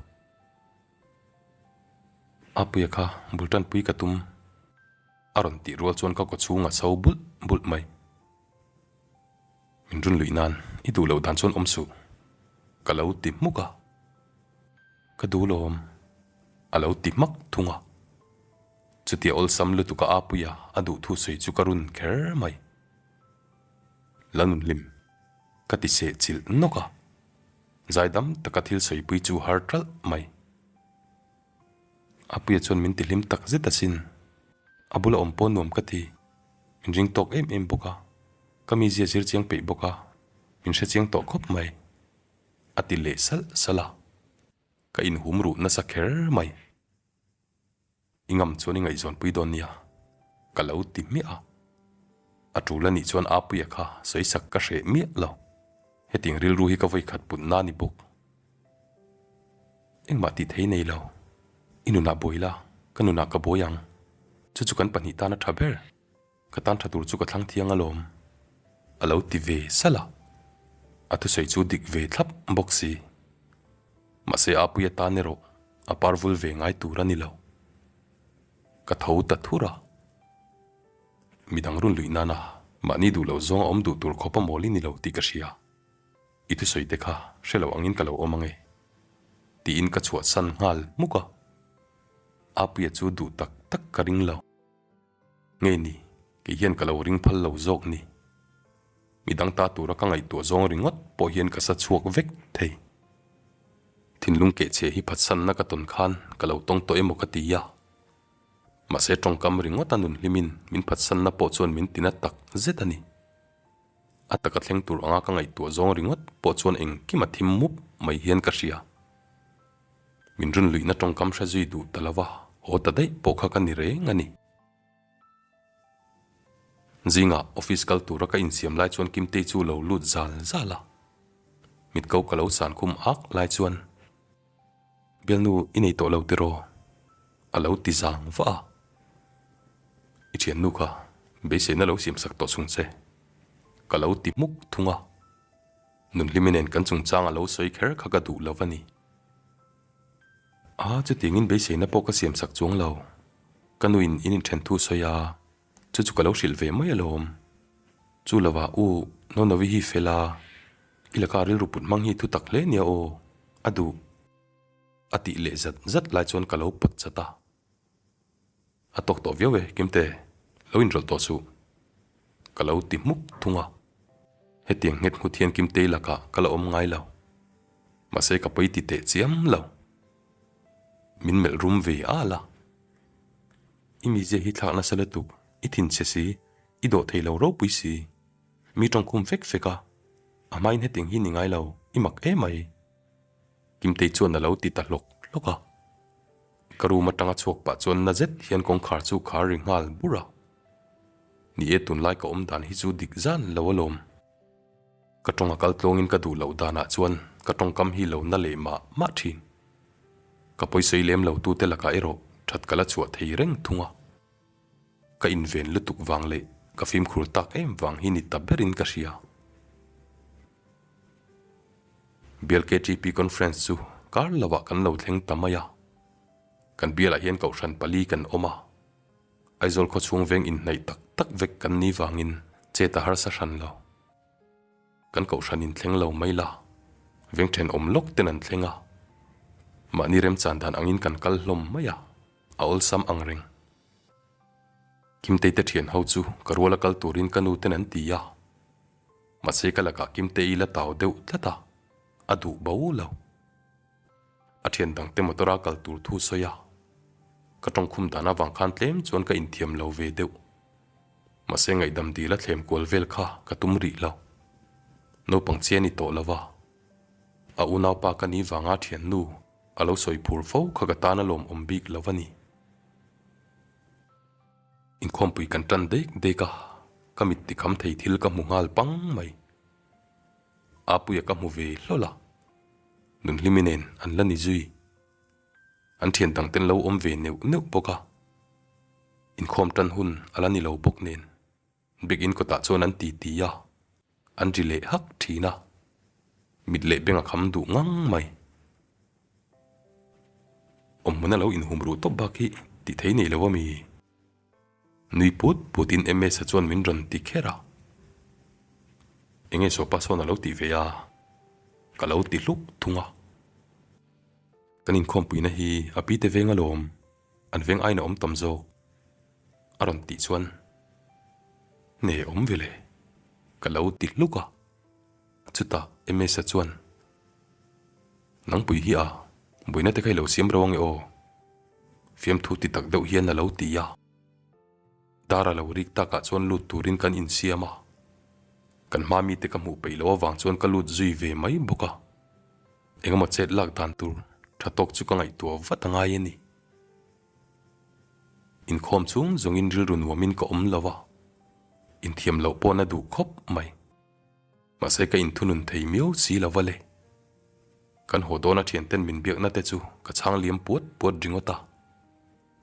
Apuia kha bul ṭanpui ka tum a rawn tih rual chuan ka kawchhung a chho bulh bulh mai. Min run luih nan i duh loh dan chuan awm suh, ka lo ti hmuk a. Ka duh lawm, a lo ti hmak thung a. Chutia awlsam lutuka Apuia a duh thu sawi chu ka run kher mai. La nunhlim, ka ti seh chilh nawk a. Zaidam taka thil sawipui chu har ṭalh mai. Apuia chuan min tihlim tak zet asin. A bula awm pawh nuam ka ti. Min ring tawk em em bawk a, ka mizia zir chiang peih bawk a, min hre chiang tawh khawp mai. A ti leh salh salh a, ka inhum ruh nasa kher mai. I ngam chuan i ngaihzawn pui dawn nia, ka lo ti hmiah a. A tul a nih chuan Apuia kha sawisak ka hreh miah lo. Hetiang rilru hi ka vawikhat put na ni bawk. Engmah tih thei nei lo. I nunah buai la, ka nunah ka buai ang. Chu chu kan pahnih tan a tha ber. Ka tan tha tur chu ka thlang thiang alawm. A lo ti ve salh a. A thusawi chu dik ve thlap bawk si. Mahse Apuia tan erawh a par vul ve ngai tur a ni lo. Ka tho ta thur a. Midang run luih nana mahni duh loh zawng a awm duh tur khawp a mawl i ni lo tih ka hria. I thusawi te kha hre lo angin ka lo awm ange tiin ka chhuahsan nghal hmuk a. Apuia chu duh tak tak ka ring lo. Nge ni, kei hian ka lo ring phal lo zawk ni. Midang ta tura ka ngaihtuah zawng ringawt pawh hian ka sa chhuak vek thei. Thinlung kehchhe hi phatsanna ka tawn khan ka lo tawng tawh emaw ka ti a. Mahse tawngkam ringawt a nun hlimin min phatsanna pawh chuan min tina tak zet a ni. A taka thleng tur anga ka ngaihtuah zawng ringawt pawh chuan engkim a thim mup mai hian ka hria. Min run luihna tawngkam hre zui duh ta lova haw ta daih pawh kha ka ni reng a ni. Zingah office kal tura ka insiam lai chuan Kimtei chu lo lut zal zal a. Mitko ka lo san khum ak lai chuan. Bialnu i nei tawh lo tiraw? A lo ti zang vah a. I thiannu kha beiseina lo siam sak tawh chung che. Ka lo ti hmuk thung a. Nunhlimi nen kan chungchang a lo sawi kher kha ka duh lo a ni. A, chutiangin beiseina pawh ka siam sak chuang lo. Ka nuin in inthen thu sawi a, chu chu ka lo hrilh ve mai alawm. Chu lovah u Nonovi hi fel a, i laka rilru put hmang hi thu tak hle nia aw, a duh. A tih leh zat zat lai chuan ka lo pawt chat a. A tawk tawh viau e, Kimte, lo inrawlh tawh suh. Ka lo ti hmuk thung a. Hetiang nghet nghut hian Kimtei lakah ka la awm ngai lo. Mahse ka pawi ti teh chiam lo. Min melh rum ve al a. I mizia hi thlak nasa lutuk, i thinchhe si, i dawh thei lo ropui si. Mi tawngkhum fek fek a, a hmain hetiang hi ni ngai lo, i mak emai. Kimtei chuan a lo ti ta hlawk hlawk a. Ka room atanga chhuak pah chuan na zet hian kawngkhar chu khar ri nghal bur a. Ni e tunlai ka awm dan hi chu dik zan lo alawm. Ka tawng a kal tlawngin ka duh loh danah chuan ka tawngkam hi lo na leh mah mah thin. Ka pawisawi lem lo tute lakah erawh that ka la chhuah thei reng thung a. Ka inven lutuk vang leh ka fimkhur tak em vang hi ni ta berin ka hria. Bial KTP Conference chu kar lovah kan lo thleng ta mai a. Kan bialah hian kohhran pali kan awm a. Aizawl khawchhung veng inhnaih tak tak vek kan ni vangin chet a harsa hran lo. Kan kohhran in thleng lo mai la, veng thenawm lawk ten an thleng a. Mahni remchan dan angin kan kal hlawm mai a, a awlsam ang reng. Kimtei te thian ho chu ka ruala kal turin ka nu ten an ti a. Mahse ka lakah Kimtei la tau deuh tlat a, a duh bo lo. A thian dangte motor a kal tur thu sawi a, ka tawngkhum dan avang khan tlem chuan ka inthiam lo ve deuh. Mahse ngaihdam dil a thlem kual vel kha ka tum rih lo. Naupang che a ni tawh lo va, a unaupa ka ni vanga thiannu a lo sawi phur fo kha ka tan a lawmawm bik lo a ni. Inkhawmpui kan tan dek dek a, ka mit tikham thei thil ka hmu nghal pang mai. Apuia ka hmu ve hlawl a. Nunhlimi nen an la ni zui. An thian dang ten lo awm ve neuh neuh bawk a. Inkhawm tan hun a la ni lo bawk nen. Biakinn kawtah chuan an ti ti a, an ri leh hak thin a. Mit leh beng a kham duh ngang mai. Awmhmun a lo inhum ruh tawp bak hi tih thei nei lo a mi? Nui put putin Ms-a chuan min rawn ti kher a. Enge Sopa sawn a lo tih ve a? Ka lo ti hluk thung a. Kan inkhawmpuina hi a pi te veng alawm, an veng aiin a awm tam zawk a rawn tih chuan Hne awm ve le ka lo ti hluk a. Chutah Ms-a chuan Nangpui hi a, buaina te kha i lo siam ro ange aw. Fiamthu ti tak deuh hian a lo ti a. Dar a lo rik takah chuan lut turin kan insiam a. Kan hma mite ka hmuh peih loh avang chuan ka lut zui ve mai bawk a. Engemaw chet lak dan tur tha tawk chu ka ngaihtuah vat a ngai a ni. Inkhawm chung zawngin rilru nuamin ka awm lo a, inthiam loh pawh na duh khawp mai. Mahse ka inthunun thei miau si lo va le. Kan haw dawna thianten min biakna te chu ka chhang liam puat puat ringawt a.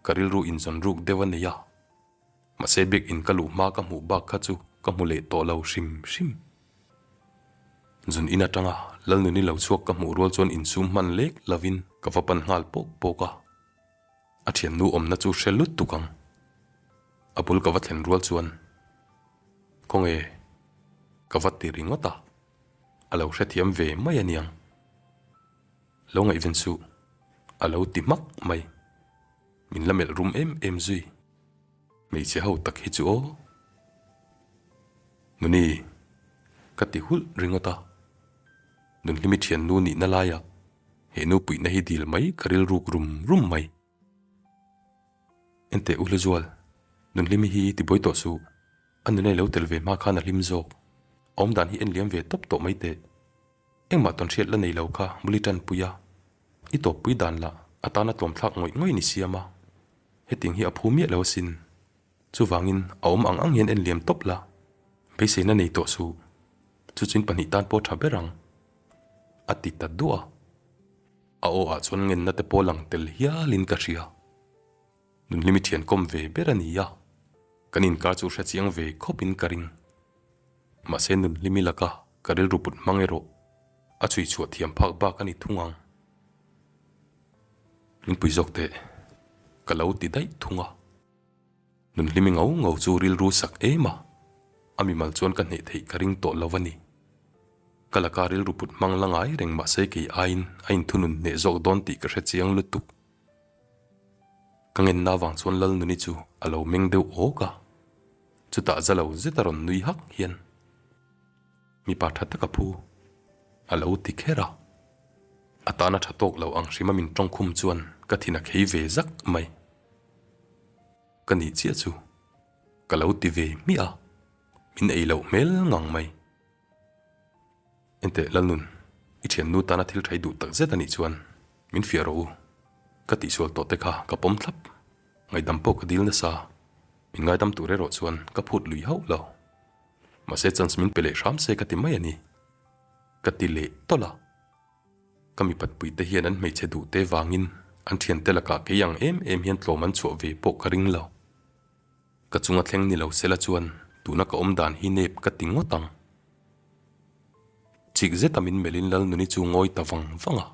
Ka rilru inzawn ruk deuh a nei a. Mahse biakinn ka luh hma ka hmuh bak kha chu ka hmu leh tawh lo hrim hrim. Zun in atanga Lalnuni lo chhuak ka hmuh rual chuan insum hman lek lovin ka va pan nghal pawk pawk a. A thiannu awmna chu hre lut tuk ang. A bul ka va thlen rual chuan Khawnge ka va ti ringawt a, a lo hrethiam ve mai a niang. Lo ngaihven suh, a lo ti hmak mai. Min la melh rum em em zui. Hmeichhe ho tak hi chu aw. Nuni, ka ti hulh ringawt a. Nunhlimi thiannu nihna laiah he nu puihna hi dil mai ka rilruk rum rum mai. Enteh u Hluzual, Nunhlimi hi ti buai tawh suh. A nunei lo tel ve hma khan a hlim zawk. A awmdan hi en liam ve tawp tawh mai teh. Engmah tawn hriat la nei lo kha bul i tanpui a, i tawppui dan lah a tana tlawmthlak ngawih ngawih ni siam a. Hetiang hi a phu miah lo asin. Chuvangin a awm ang ang hian en liam tawp la, beiseina nei tawh suh. Chu chuin pahnih tan pawh tha ber ang. A ti ta duah a. A aw ah chuan ngenna te pawh lang tel hialin ka hria. Nunhlimi thian kawm ve ber a ni a, kan inkar chu hre chiang ve khawpin ka ring. Mahse Nunhlimi laka ka rilru put hmang erawh a chhui chhuah thiam phak bak a ni thung ang. Min pui zawk teh, ka lo ti daih thung a. Nunhlimi ngau ngau chu rilru sak em a, a mimal chuan ka hneh theih ka ring tawh lo a ni. Ka laka rilru put hmang la ngai reng mahse kei aiin a inthunun hneh zawk dawn tih ka hre chiang lutuk. Ka ngenna avang chuan Lalnuni chu a lo meng deuh awk a, chutah za lo zet a rawn nui hak hian mipa tha tak a phu a lo ti kher a. A tana tha tawk lo ang hrima min tawngkhum chuan ka thin a khei ve zak mai. Ka nih chiah chu ka lo ti ve hmiah a, min ei loh hmel ngang mai. Enteh Lalnun, i thiannu tana thil thai duh tak zet a nih chuan min fiah rawh u. Ka tihsual tawh te kha ka pawm thlap. Ngaihdam pawh ka dil nasa. Min ngaidam tur erawh chuan ka phut lui hauh lo. Mahse chance min pe leh hram se ka ti mai a ni. Ka ti leh tawlh a. Ka mipatpui te hian an hmeichhe duh te vangin an thiante lakah kei ang em em hian tlawm an chhuah ve pawh ka ring lo. Ka chunga thleng ni lo sela chuan tuna ka awm dan hi nep ka ti ngawt ang. Chik zeta min melhin Lalnuni chu ngawi ta vang vang a.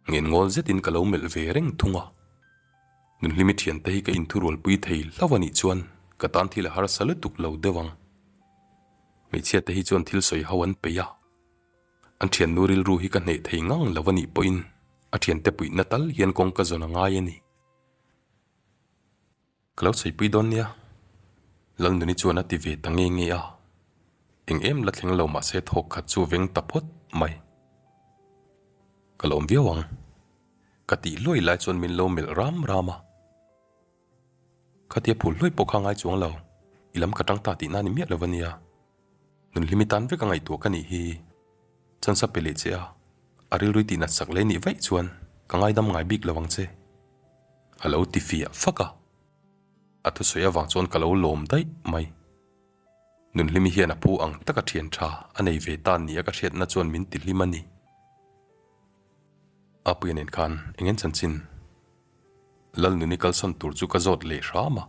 Ngen ngawl zetin ka lo melh ve reng thung a. Nunhlimi thiante hi ka inthurualpui thei hlauh a nih chuan ka tan thil a harsa lutuk lo deuh ang. Hmeichhia te hi chuan thil sawi ho an peih a. An thiannu rilru hi ka hneh thei ngang lo a nih pawhin a thiante puihna tal hian kawng ka zawn a ngai a ni. Ka lo saipui dawn nia. Lalnuni chuan a ti ve ta nge nge a. Eng em la thleng lo mahse thawk khat chu veng ta phawt mai. Ka lawm viau ang. Ka tih hluai lai chuan min lo melh ram ram a. Khatia phul hluai pawh kha ngai chuang lo. I lam ka tang ta tihna ni miah lo a nia. Nunhlimi tan vek a ngaihtuah ka nih hi. Chance a pe leh che a, a rilrui tih nat sak leh nih vaih chuan ka ngaidam ngai bik lo ang che. A lo ti fiah fak a. A thusawi avang chuan ka lo lawm daih mai. Nunhlimi hian a pu ang taka thian tha a nei ve ta nia ka hriatna chuan min ti hlim a ni. Apuia nen khan eng en chanchin? Lalnuni kalsawn tur chu ka zawt leh hram a,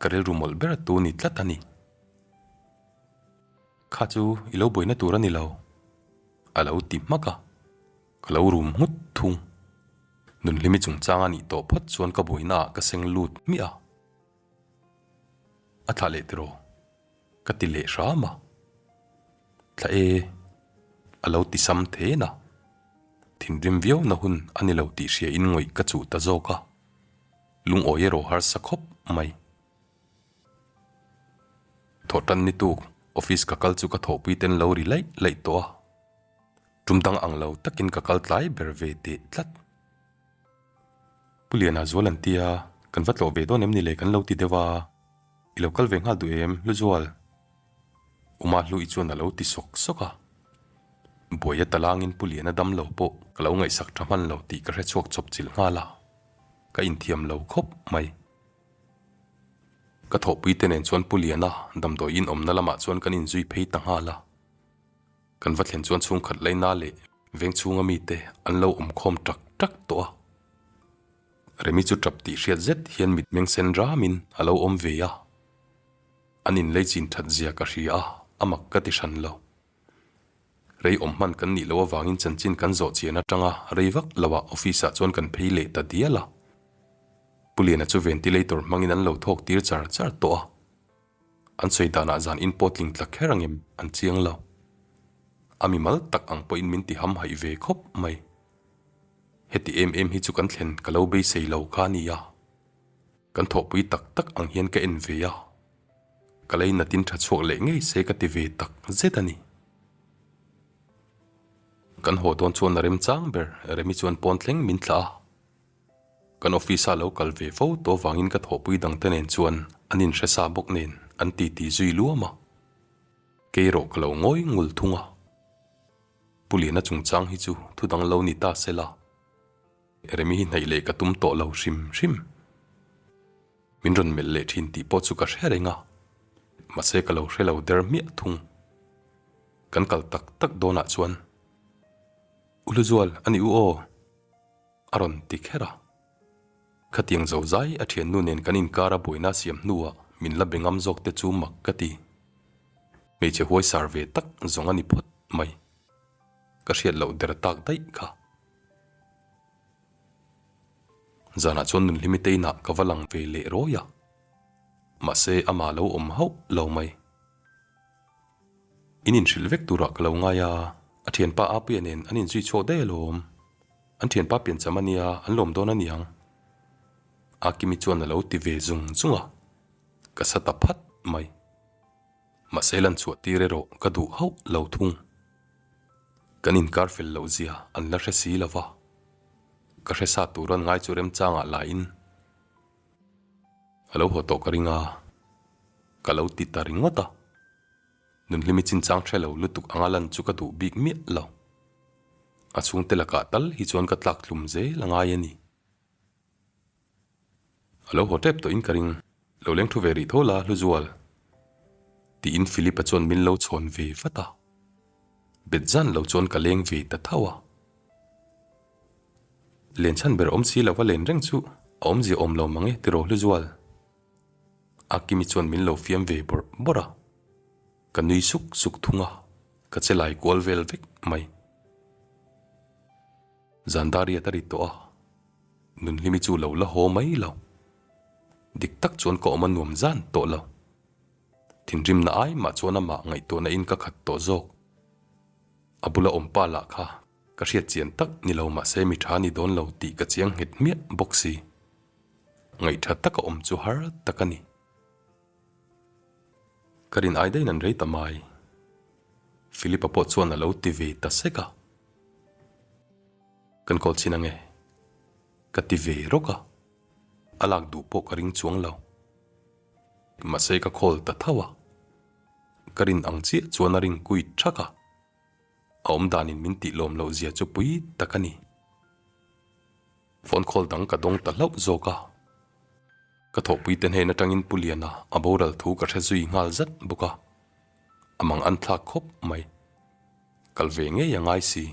ka rilru mawlh ber tu ni tlat a ni. Kha chu i lo buaina tur a ni lo, a lo ti hmak a, ka lo rum nghut thung. Nunhlimi chungchang a nih tawh phawt chuan ka buainaah ka seng lut hmiah a. A thlah leh tiraw? Ka ti leh hram a. Thla e, a lo ti sam then a. Thinrim viau na hun a ni lo tih hria in ngawih ka chuh ta zawk a. Lungawi erawh harsa khawp mai. Thawhtan ni tuk office ka kal chu ka thawhpui ten lo ri laih laih tawh a. Tum dang ang lo takin ka kal tlai ber ve teh tlat. Pu Liana zual an tia, kan va tlawh ve dawn em ni le kan lo ti deuh a. I lo kal ve nghal duh em, Hluzual? Uma Hlu-i chuan a lo ti sawk sawk a. Buaia talangin Pu Liana dam lo pawh ka lo ngaihsak tha hman lo tih ka hre chhuak chawp chilh nghal a, ka inthiam lo khawp mai. Ka thawhpui te nen chuan Pu Liana damdawi in awmna lamah chuan kan inzui phei ta nghal a. Kan va thlen chuan chhungkhat laina leh veng chhunga mite an lo awm khawm tak tak tawh a. Remi chu tap tih hriat zet hian mitmeng sen ramin a lo awm ve a. An inlei chin that zia ka hria a, a mak ka ti hran lo. Rei awm hman kan nih loh avangin chanchin kan zawh chian atanga rei vak loah office ah chuan kan phei leh ta dial a. Pu Liana chu ventilator hmangin an lo thawk tir char char tawh a. An sawi danah zan in pawh tling tla kher angem an chiang lo. A mimal tak ang pawhin min ti ham haih ve khawp mai. Heti em em hi chu kan thlen ka lo beisei lo kha a nia. Kan thawhpui tak tak ang hian ka en ve a. Ka lei natin tha chhuak leh ngei se ka ti ve tak zet a ni. Kan haw dawn chuan a remchang ber Remi chuan pawn thleng min thlah a. Kan office-a lo kal ve fo tawh vangin ka thawhpui dangte nen chuan an inhre sa bawk nen an titi zui luam a. Kei erawh ka lo ngawi ngul thung a. Pu Liana chungchang hi chu thu dang lo ni ta se la, Remi hi hnaih leh ka tum tawh lo hrim hrim. Min rawn melh leh thin tih pawh chu ka hre reng a, mahse ka lo hre lo der hmiah thung. Kan kal tak tak dawnah chuan, U Hluzual, a ni u aw. A rawn ti kher a. Khatiang zo zai a thiannu nen kan inkar a buaina siam hnuah min la be ngam zawk te chu mak ka ti. Hmeichhe huaisar ve tak zawng a ni phawt mai. Ka hriat loh der tak daih kha. Zanah chuan Nunhlimi te inah ka va lang ve leh rawi a. Mahse amah lo awm hauh lo mai. In inhrilh vek turah ka lo ngai a, a thianpa Apuia nen an inzui chhuak daih alawm. An thianpa piancham a nia, an lawm dawn a niang. Akimi chuan a lo ti ve zung zung a, ka sa ta phat mai. Mahse lan chhuah tir erawh ka duh hauh lo thung. Kan inkar fel loh zia an la hre si lo va, ka hre sa tur an ngai chu remchangah lain a lo haw tawh ka ring a, ka lo ti ta ringawt a. Nunhlimi chinchang hre lo lutuk anga lan chu ka duh bik miah lo. A chhungte lakah tal hi chuan ka tlak tlum zel a ngai a ni. A lo haw tep tawhin ka ring. Lo leng thu ve rih tho la, Hluzual. Tiin Philip-a chuan min lo chhawn ve vat a. Bet zan lo chuan ka leng ve ta tho a. Len chhan ber awm si lova len reng chu a awmzia awm lo mang e tiraw Hluzual. Akimi chuan min lo fiam ve bawrh bawrh a. Ka nui suk suk thung a, ka che lai kual vel vek mai. Zan dar riat a ri tawh a, Nunhlimi chu lo la haw mai lo. Dik tak chuan ka awm a nuam zan tawh lo. Thinrimna ai mah chuan amah ngaihtuahna in ka khat tawh zawk. A bula awm pa lah kha ka hriat chian tak ni lo mahse mi tha ni dawn lo tih ka chiang nghet hmiah bawk si. Ngaihtha taka awm chu har tak a ni. Ka rin ai daih in an rei ta mai. Philip-a pawh chuan a lo ti ve ta sek a. Kan call chin ange. Ka ti ve rawk a. A lak duh pawh ka ring chuang lo. Mahse ka call ta tho a. Ka rin ang chiah chuan a ring kui thak a. A awm danin min tih lawm loh zia chu pui tak a ni. Phone call dang ka dawng ta hlauh zawk a. Ka thawhpui te hnen atangin Pu Liana a boral thu ka hre zui nghal zat bawk a. A mang an thlak khawp mai. Kal ve ngei a ngai si.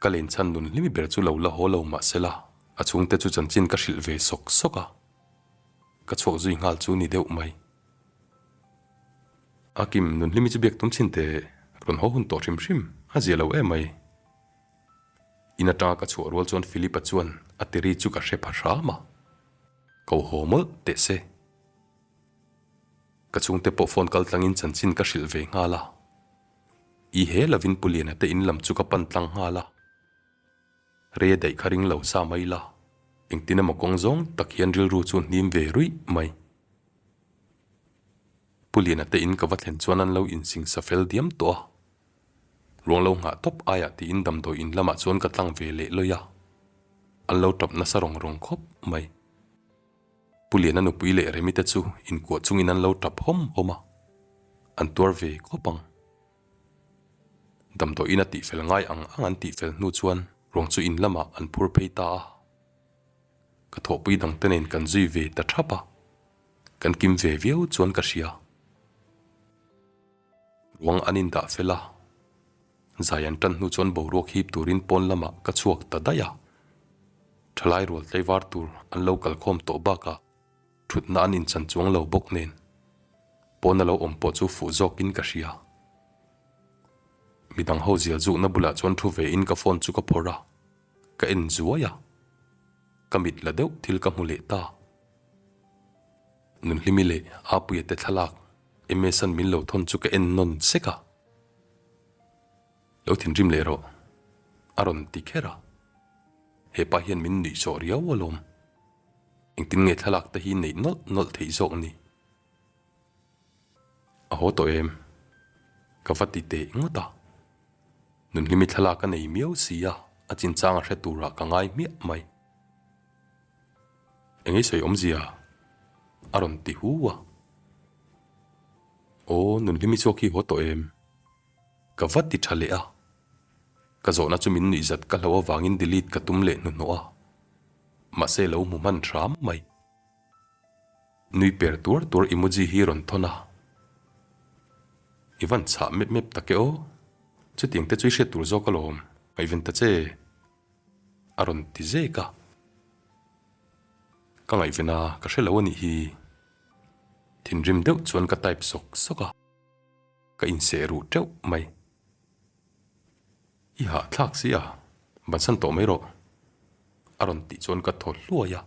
Ka len chhan nun hlimi ber chu lo la haw lo mah sela, a chhungte chu chanchin ka hrilh ve sawk sawk a. Ka chhuak zui nghal chu ni deuh mai. A Kim, nun hlimi chu biak tum chhin teh, rawn haw hun tawh hrim hrim, a zia lo em mai. In atanga ka chhuah rual chuan Philip-a chuan a tiri chu ka hre pha hram a, ko haw mawlh teh se. Ka chhungte pawh phone kal tlangin chanchin ka hrilh ve nghal a. I he lovin Pu Liana te in lam chu ka pan tlang nghal a. Rei a daih kha ring lo sa mai la, engtin emaw kawng zawng tak hian rilru chu hnim ve ruih mai. Pu Liana te in ka va thlen chuan an lo insingsa fel diam tawh a. Ruang lo nghah tawp aiah tiin damdawi in lamah chuan ka tlang ve leh lawih a, an lo tap nasa rawng rawng khawp mai. Pu Liana nupui leh Remi te chu inkuah chungin an lo tap hawm hawm a, an tuar ve khawp ang. Damdawi in a tihfel ngai ang ang an tihfel hnu chuan ruang chu in lamah an phur phei ta a. Ka thawhpui dangte nen kan zui ve ta thap a, kan kim ve viau chuan ka hria. Ruang an indah fel a, zai an tan hnu chuan boruak hip turin pawn lamah ka chhuak ta daih a. Thalai rual tlaivar tur an lo kalkhawm tawh bakah thutna an inchan chuang lo bawk nen pawn a lo awm pawh chu fuh zawkin ka hria. Midang ho zial zukna bulah chuan thu vein ka phone chu ka phawrh a, ka en zuai a, ka mit la deuh thil ka hmu leh ta. Nunhlimi leh Apuia te thlalak Emesan min lo thawn chu ka en nawn sek a, Lo thinrim leh rawh, a rawn ti kher a. Hepa hian min nuih sawh riau alawm. Engtin nge thlalak te hi neih nawlh nawlh theih zawk ni? A haw tawh em? Ka va ti teh ngawt a. Nunhlimi thlalak a nei miau si a, a chinchang a hre turah ka ngai hmiah mai. Eng ei sawi awmzia? A rawn ti hu a. Aw, Nunhlimi chhuak hi haw tawh em? Ka va ti tha leh a. Ka zawhna chu min nuihzat ka hlauh avangin delete ka tum leh hnuhnawh a. Mahse lo hmu hman hram mai. Nui per tuar tuar emoji hi rawn thawn a. I van chhah mep mep tak e aw. Chutiang te chu i hriat tur zawk alawm, ngaihven ta che. A rawn ti zek a. Ka ngaihven a, ka hre lo a nih hi. Thinrim deuh chuan ka type sawk sawk a. Ka inseh ruh teuh mai. I hahthlak si a, bansan tawh mai rawh. A rawn tih chuan ka thaw hluai a.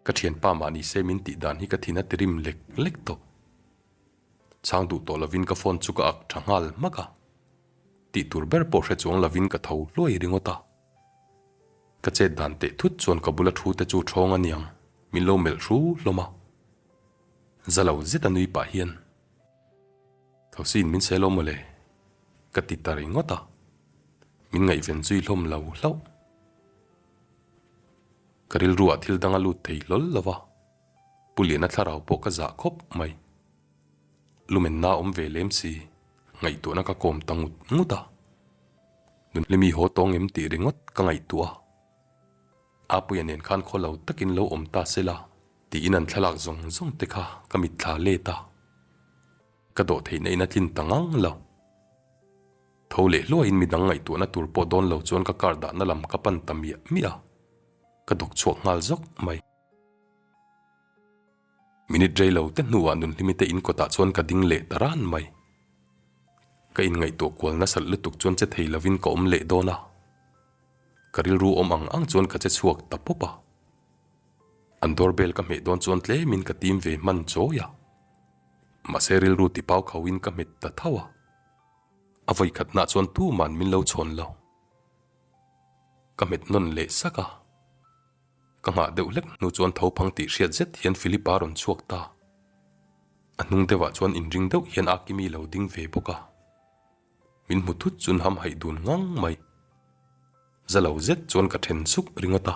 Ka thianpa mah ni se min tih dan hi ka thin a tirim lek lek tawh. Chhang duh tawh lovin ka phone chu ka ak tha nghal hmak a. Tih tur ber pawh hre chuang lovin ka tho hluai ringawt a. Ka chet dan teh thut chuan ka bula thu te chu thawng a niang, min lo melh hru hlawm a. Za lo zet a nui pah hian, Thosiin min sel awm mawle, ka ti ta ringawt a. Min ngaihven zui hlawm lo hlauh. Ka rilruah thil dang a lut thei hlawl lo va, Pu Liana thlarau pawh ka zah khawp mai. Lumenna awm ve lem si, ngaihtuahna ka kawm ta ngut ngut a. Nunhlimi haw tawng em tih ringawt ka ngaihtuah a. Apuia nen khan khaw lo takin lo awm ta se la tiin an thlalak zawng zawng te kha ka mitthla let a. Ka dawh theihna in a tlin ta ngang lo. Tho leh hluaiin midang ngaihtuahna tur pawh dawn lo chuan ka car dahna lam ka pan ta miah miah a. Ka dawk chhuak nghal zawk mai. Minute rei lo te hnuah Nunhlimi te in kawtah chuan ka ding leh ta ran mai. Ka inngaihtuah kual nasat lutuk chuan che thei lovin ka awm leh dawn a. Ka rilru awm ang ang chuan ka che chhuak ta pawp a. An doorbell ka hmeh dawn chuan tlemin ka tim ve hman chawi a. Mahse rilru tipau khauhin ka hmet ta tho a. A vawikhatnaah chuan tuman min lo chhawn lo. Ka hmet nawn leh sak a. Ka nghah deuh hlek hnu chuan tho phang tih hriat zet hian Philip-a rawn chhuak ta. A hnung deuhah chuan inring deuh hian Akimi lo ding ve bawk a. Min hmu thut chun ham haih dun ngang mai. Za lo zet chuan ka then suk ringawt a.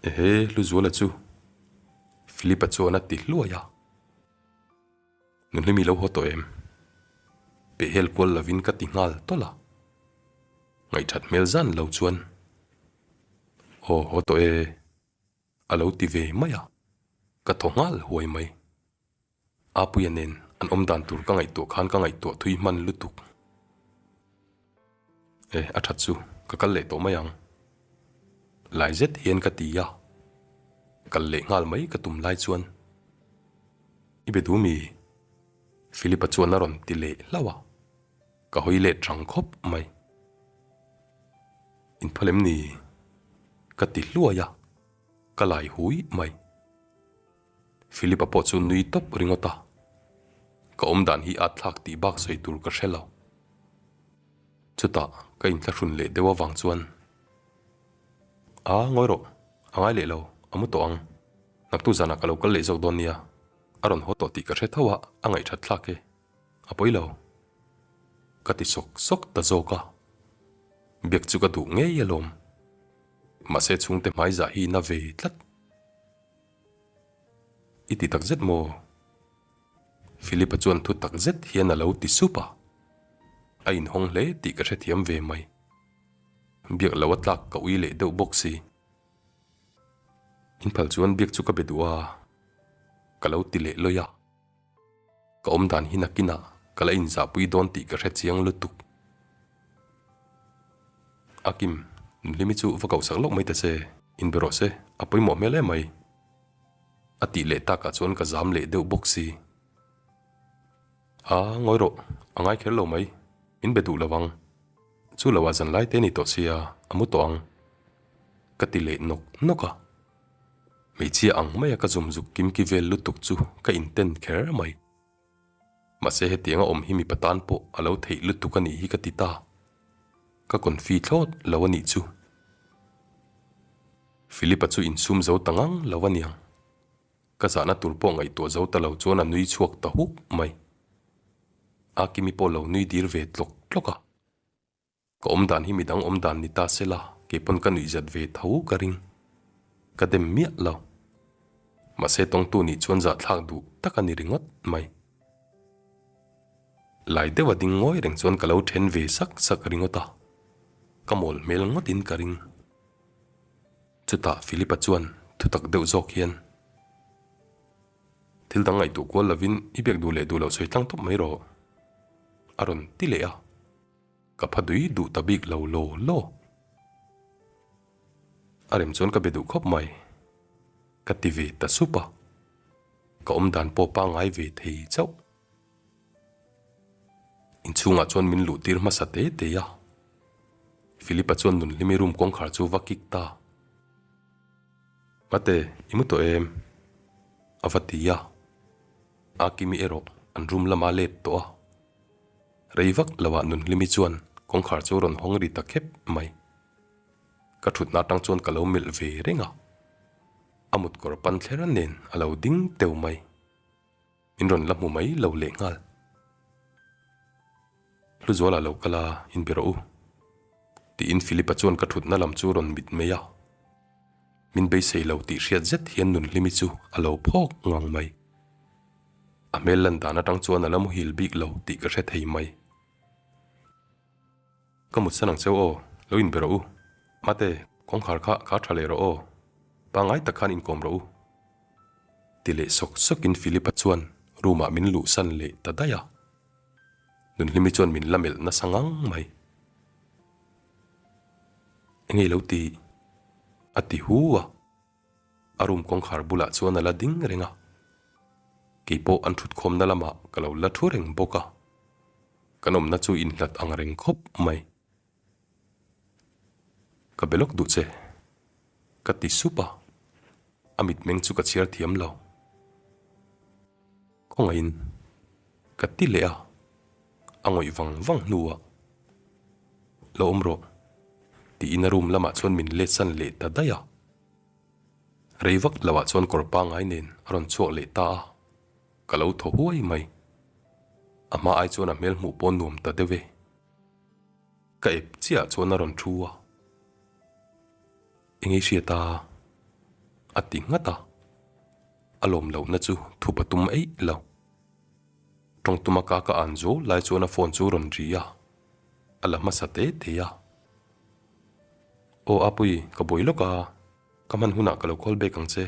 Ehe, Hluzuala chu! Philip-a chuan a ti hluai a. Nunhlimi lo haw tawh em? Pehhel kual lovin ka ti nghal tawlh a. Ngaihthat hmel zan lo chuan, Aw, haw tawh e, a lo ti ve mai a. Ka thaw nghal huai mai. Apuia nen an awm dan tur ka ngaihtuah khan ka ngaihtuah thui hman lutuk. E, a that chu, ka kal leh tawh mai ang. Lai zet hian ka ti a, kal leh nghal mai ka tum lai chuan, I be duh mi? Philip-a chuan a rawn ti leh hlauh a, ka hawi let rang khawp mai. Inphal em ni? Ka ti hluai a, ka lai hui mai. Philip-a pawh chu nui tawp ringawt a, ka awm dan hi at thlak tih bak sawi tur ka hre lo. Chutah ka inthlahrun leh deuh avang chuan, A, ngawi rawh, a ngai leh lo, a mu tawh ang. Naktu zanah ka lo kal leh zawk dawn nia, a rawn haw tawh tih ka hre tho a, a ngaihthat thlak e, a pawi lo. Ka ti sawk sawk ta zawk a, biak chu ka duh ngei alawm. Mahse chhungte hmaizah hi na ve tlat. I ti tak zet maw? Philip-a chuan thu tak zet hian a lo ti sup a. A inhawng hle tih ka hrethiam ve mai. Biak lo a tlak ka ui leh deuh bawk si. Inphal chuan biak chu ka be duh a, ka lo ti leh lawi a. Ka awm dan hi nakinah ka la inzahpui dawn tih ka hre chiang lutuk. A Kim, Nhlimi chu va koh sak lawk mai ta che, inbe rawh se, a pawimawh hmel em mai. A tih leh takah chuan ka zam leh deuh bawk si. A, ngawi rawh, a ngai kher lo mai, min be duh lo ang. Chu lo ah zan lai te ni tawh sia, a mu tawh ang. Ka ti leh nawk nawk a. Hmeichhia ang maia ka zum zuk kim ki vel lutuk chu ka inten kher mai. Mahse hetianga awm hi mipa tan pawh a lo theih lutuk a nih hi ka ti ta. Ka confi thlawt lo a nih chu. Philip-a chu insum zo ta ngang lo a niang. Ka zahna tur pawh ngaihtuah zo ta lo chuan a nui chhuak ta huk mai. Akimi pawh lo nui dir ve tlawk tlawk a. Ka awm dan hi midang awm dan ni ta se la, keipawn ka nuihzat ve tho ka ring. Ka dem miah lo. Mahse tawngtu nih chuan zahthlak duh tak a ni ringawt mai. Lai deuha ding ngawi reng chuan ka lo then ve sak sak ringawt a, ka mawl hmel ngawtin ka ring. Chutah Philip-a chuan thutak deuh zawk hian, Thil dang ngaihtuah kual lovin i biak duh leh duh loh sawi tlang tawp mai rawh, a rawn ti leh a. Ka pha dui duh ta bik lo law law. A rem chuan ka be duh khawp mai. Ka ti ve ta sup a. Ka awm dan pawh pangngai ve thei chauh. Inchhungah chuan min luh tir hmasa te te a. Philip-a chuan Nunhlimi room kawngkhar chu va kik ta. Mate, i mu tawh em? A va ti a. Akimi erawh an room lama let tawh a. Rei vak lo ah Nunhlimi chuan kawngkhar chu rawn hawng ri ta khep mai. Ka thutna atang chuan ka lo melh ve reng a, a mutkawr pan thler nen a lo ding teu mai. Min rawn la hmu mai lo leh nghal. Hluzuala lo kal a, inbe rawh u. Tiin Philip-a chuan ka thutna lam chu rawn mit mai a. Min beisei lo tih hriat zet hian Nunhlimi chu a lo phawk ngang mai. A hmel lan dan atang chuan a la muhil bik lo tih ka hre thei mai. Ka mutsan ang cheu aw, lo inbe rawh u. Mate, kawngkhar kha kha tha leh rawh aw. Pangngai tak khan inkawm rawh u. Ti leh sawk sawkin Philip-a chuan room-ah min luhsan leh ta daih a. Nunhlimi chuan min la melh nasa ngang mai. Engei lo ti? A ti hu a. A room kawngkhar bulah chuan a la ding reng a, keipawh an thutkhawmna lamah ka lo la thu reng bawk a, kan awmna chu inhlat ang reng khawp mai. Ka be lawk duh che, ka ti sup a, a mitmeng chu ka chhiar thiam lo. Khawngaihin ka ti leh a, a ngawih vang vang hnuah, Lo awm rawh, tiin a room lamah chuan min letsan leh ta daih a. Rei vak loah chuan kawr pangngai nen a rawn chhuak leh ta a, ka lo thaw huai mai. A hma ai chuan a hmel hmuh pawh nuam ta deuh e. Ka ep chiah chuan a rawn thu a. Eng ei hriat a? A ti nghat a. A lawm lohna chu thup a tum eih lo. Tawngtuma ka ka an zo lai chuan a phone chu rawn ri a, a la hmasa te te a. Aw Apui, ka buai lawk a, ka hman hunah ka lo call back ang che,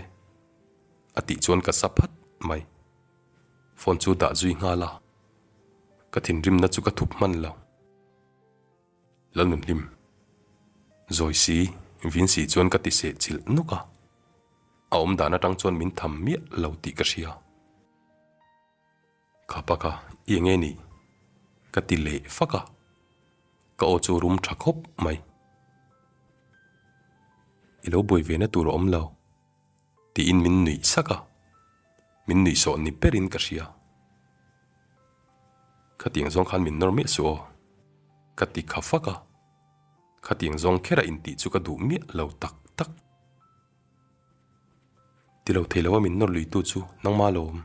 a tih chuan ka sa phat mai. Phone chu dah zui nghal a, ka thinrimna chu ka thup hman lo. Lalnunhlim. Zawi si, vin si chuan ka ti seh chilh nuk a. A awm dan atang chuan min tham miah lo tih ka hria. Kha pa kha i enge ni? Ka ti leh fak a, ka aw chu rum tha khawp mai. I lo buai ve na tur a awm lo tiin min nuih sak a, min nuih sawh ni berin ka hria. Khatiang zawng khan min nawr miah suh aw, ka ti kha fak a, khatiang zawng khera intih chu ka duh miah lo tak tak. Ti lo thei lo a min nawr lui tu chu nangma lawm.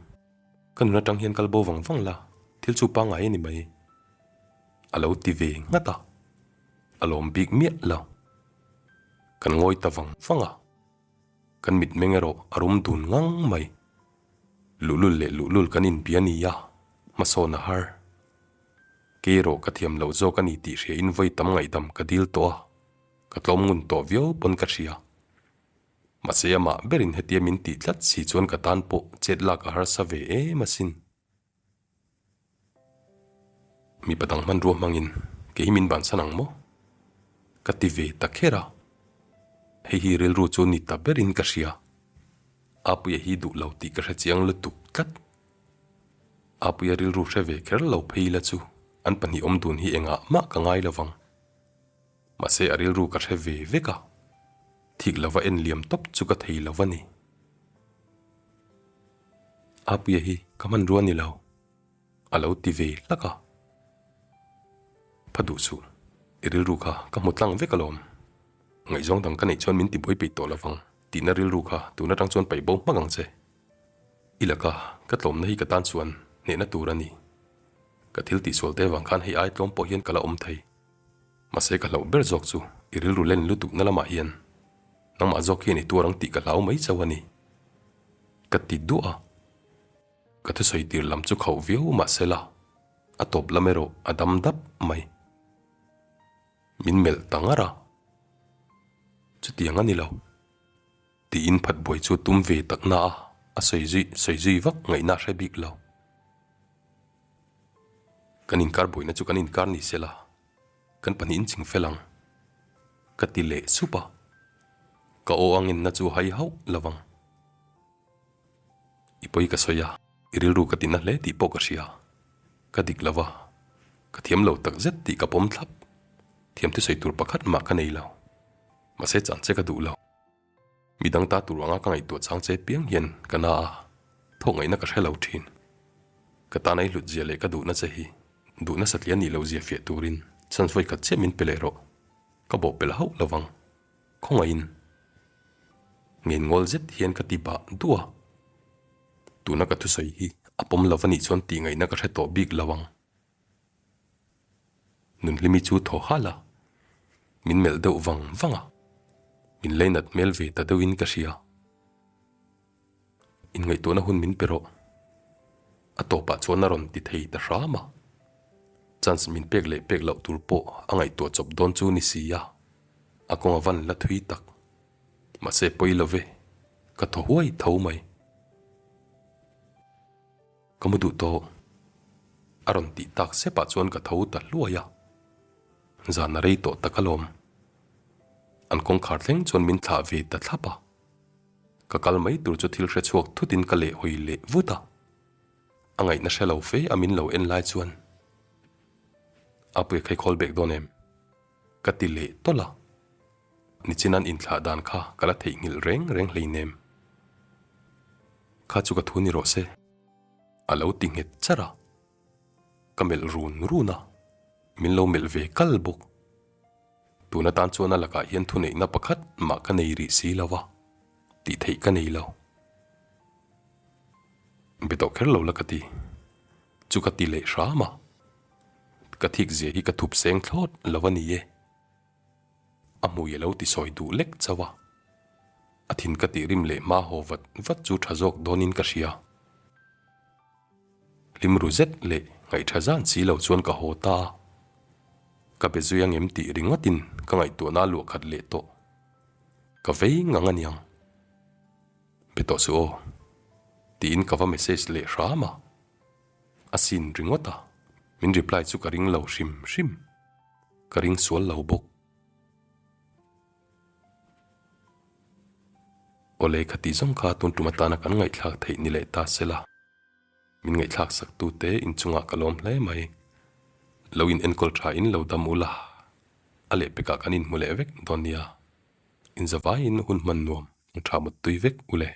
Ka nun atang hian kal bo vang vang la, thil chu pangngai a ni mai. A lo ti ve nghat a, a lawm bik miah lo. Kan ngawi ta vang vang a, kan mitmeng erawh a rum dun ngang mai. Luhlul leh luhlul kan inbia ni a, hmasawn a har. Kei erawh ka thiam loh zawk a ni tih hria in vawi tam ngaihdam ka dil tawh a, ka tlawm ngun tawh viau pawn ka hria. Mahse amah berin hetia min tih tlat si chuan ka tan pawh chet lak a harsa ve em asin. Mipa dang hmanrua hmangin kei hi min bansan ang maw? Ka ti ve ta kher a. Hei hi rilru chu ni ta berin ka hria. Apuia hi duh lo tih ka hre chiang lutuk tlat. Apuia rilru hre ve kher lo phei la chu an pahnih awm dun hi engah mah ka ngai lo vang. Mahse a rilru ka hre ve vek a, thik lova en liam tawp chu ka thei lo a ni. Apuia hi ka hmanrua ni lo, a lo ti ve hlak a. Pha duh suh, i rilru kha ka hmu tlang vek alawm. Ngaihzawng dang ka neih chuan min tibuai peih tawh lovang tihna rilru kha tun atang chuan paih bo hmak ang che. I laka ka tlawmna hi ka tan chuan hnehna tur a ni. Ka thil tihsual te vang khan hei ai tlawm pawh hian ka la awm thei. Mahse ka hlauh ber zawk chu i rilru len lutuk na lamah hian nangmah zawk hian i tuar ang tih ka hlau mai chauh a ni. Ka ti duah a, ka thusawi tir lam chu khauh viau mahse la a tawp lam erawh a dam dap mai. Min melh ta ngar a, chutiang a ni lo. Tiin phat buai chu tum ve tak na a, a sawi zui sawi zui vak ngaihna a hre bik lo. Kan inkar buaina chu kan inkar ni se la, kan pahnihin ching fel ang, ka ti leh sup a, ka aw a ngenna chu hai hauh lo vang. I pawi ka sawi a, i rilru ka tina hle tih pawh ka hria, ka dik lo va, ka thiam lo tak zet tih ka pawm thlap, thiam thusawi tur pakhat mah ka nei lo, mahse chan che ka duh lo. Midang ta tur anga ka ngaihtuah chang che piang hian ka na a, thawk ngaihna ka hre lo thin. Ka tan ai hlut zia leh ka duhna che hi duhna satliah nih loh zia fiah turin chance vawi khat chiah min pe leh rawh. Ka bawh pelh hauh lo vang. Khawngaihin. Ngen ngawl zet hian ka ti bah duh a. Tuna ka thusawi hi a pawm lo va nih chuan tih ngaihna ka hre tawh bik lo ang. Nunhlimi chu thaw halh a, min melh deuh vang vang a, min leinat hmel ve ta deuhin ka hria. Inngaihtuahna hun min pe rawh. A tawpah chuan a rawn ti thei ta hram a, chance min pek leh pek loh tur pawh a ngaihtuah chawp dawn chu ni si a, a kawng a van la thui tak. Mahse pawi lo ve, ka thaw huai tho mai. Ka mu duh tawh. A rawn tih tak sepah chuan ka tho ta hluai a, zan a rei tawh tak alawm. An kawngkhar thleng chuan min thlah ve ta thlap a, ka kal mai tur chu thil hre chhuak thutin ka leh hawi leh vut a, a ngaihna hre lo fe a min lo en lai chuan Apuia kha i khawl bek dawn em? Ka ti leh tawlh a, nichin an inthlah dan kha ka la theihnghilh reng reng hleinem. Kha chu ka thu ni rawh se, a lo ti nghet charh a, ka melh run run a, min lo melh ve kal bawk. Tun atan chuan a lakah hian thuneihna pakhat mah ka nei rih si lo va, tih theih ka nei lo. Be tawh kher lo la ka ti, chu ka ti leh hram a, ka thik zia hi ka thup seng thlawt lo a ni e. A hmui a lo ti sawi duh lek chauh a, a thin ka tih rim leh hma haw vat vat chu tha zawk dawnin ka hria. Hlim ru zet leh ngaihṭha zan si lo chuan ka haw ta a, ka be zui angem tih ringawtin ka ngaihtuahna a luah khat leh tawh. Ka vei ngang aniang. Be tawh suh aw, tiin ka va message leh hram a, a sin ringawt a, min reply chu ka ring lo hrim hrim. Ka ring sual lo bawk. Awle khati zawng kha tun tum atana kan ngaihthlak theih ni leh ta sela. Min ngaihthlak sak tute inchungah ka lawm hle mai. Lo in enkawl tha in lo dam ula, a lehpekah kan inhmu leh vek dawn nia. Inzavaiin hun hman nuam, ang tha mut tui vek ule.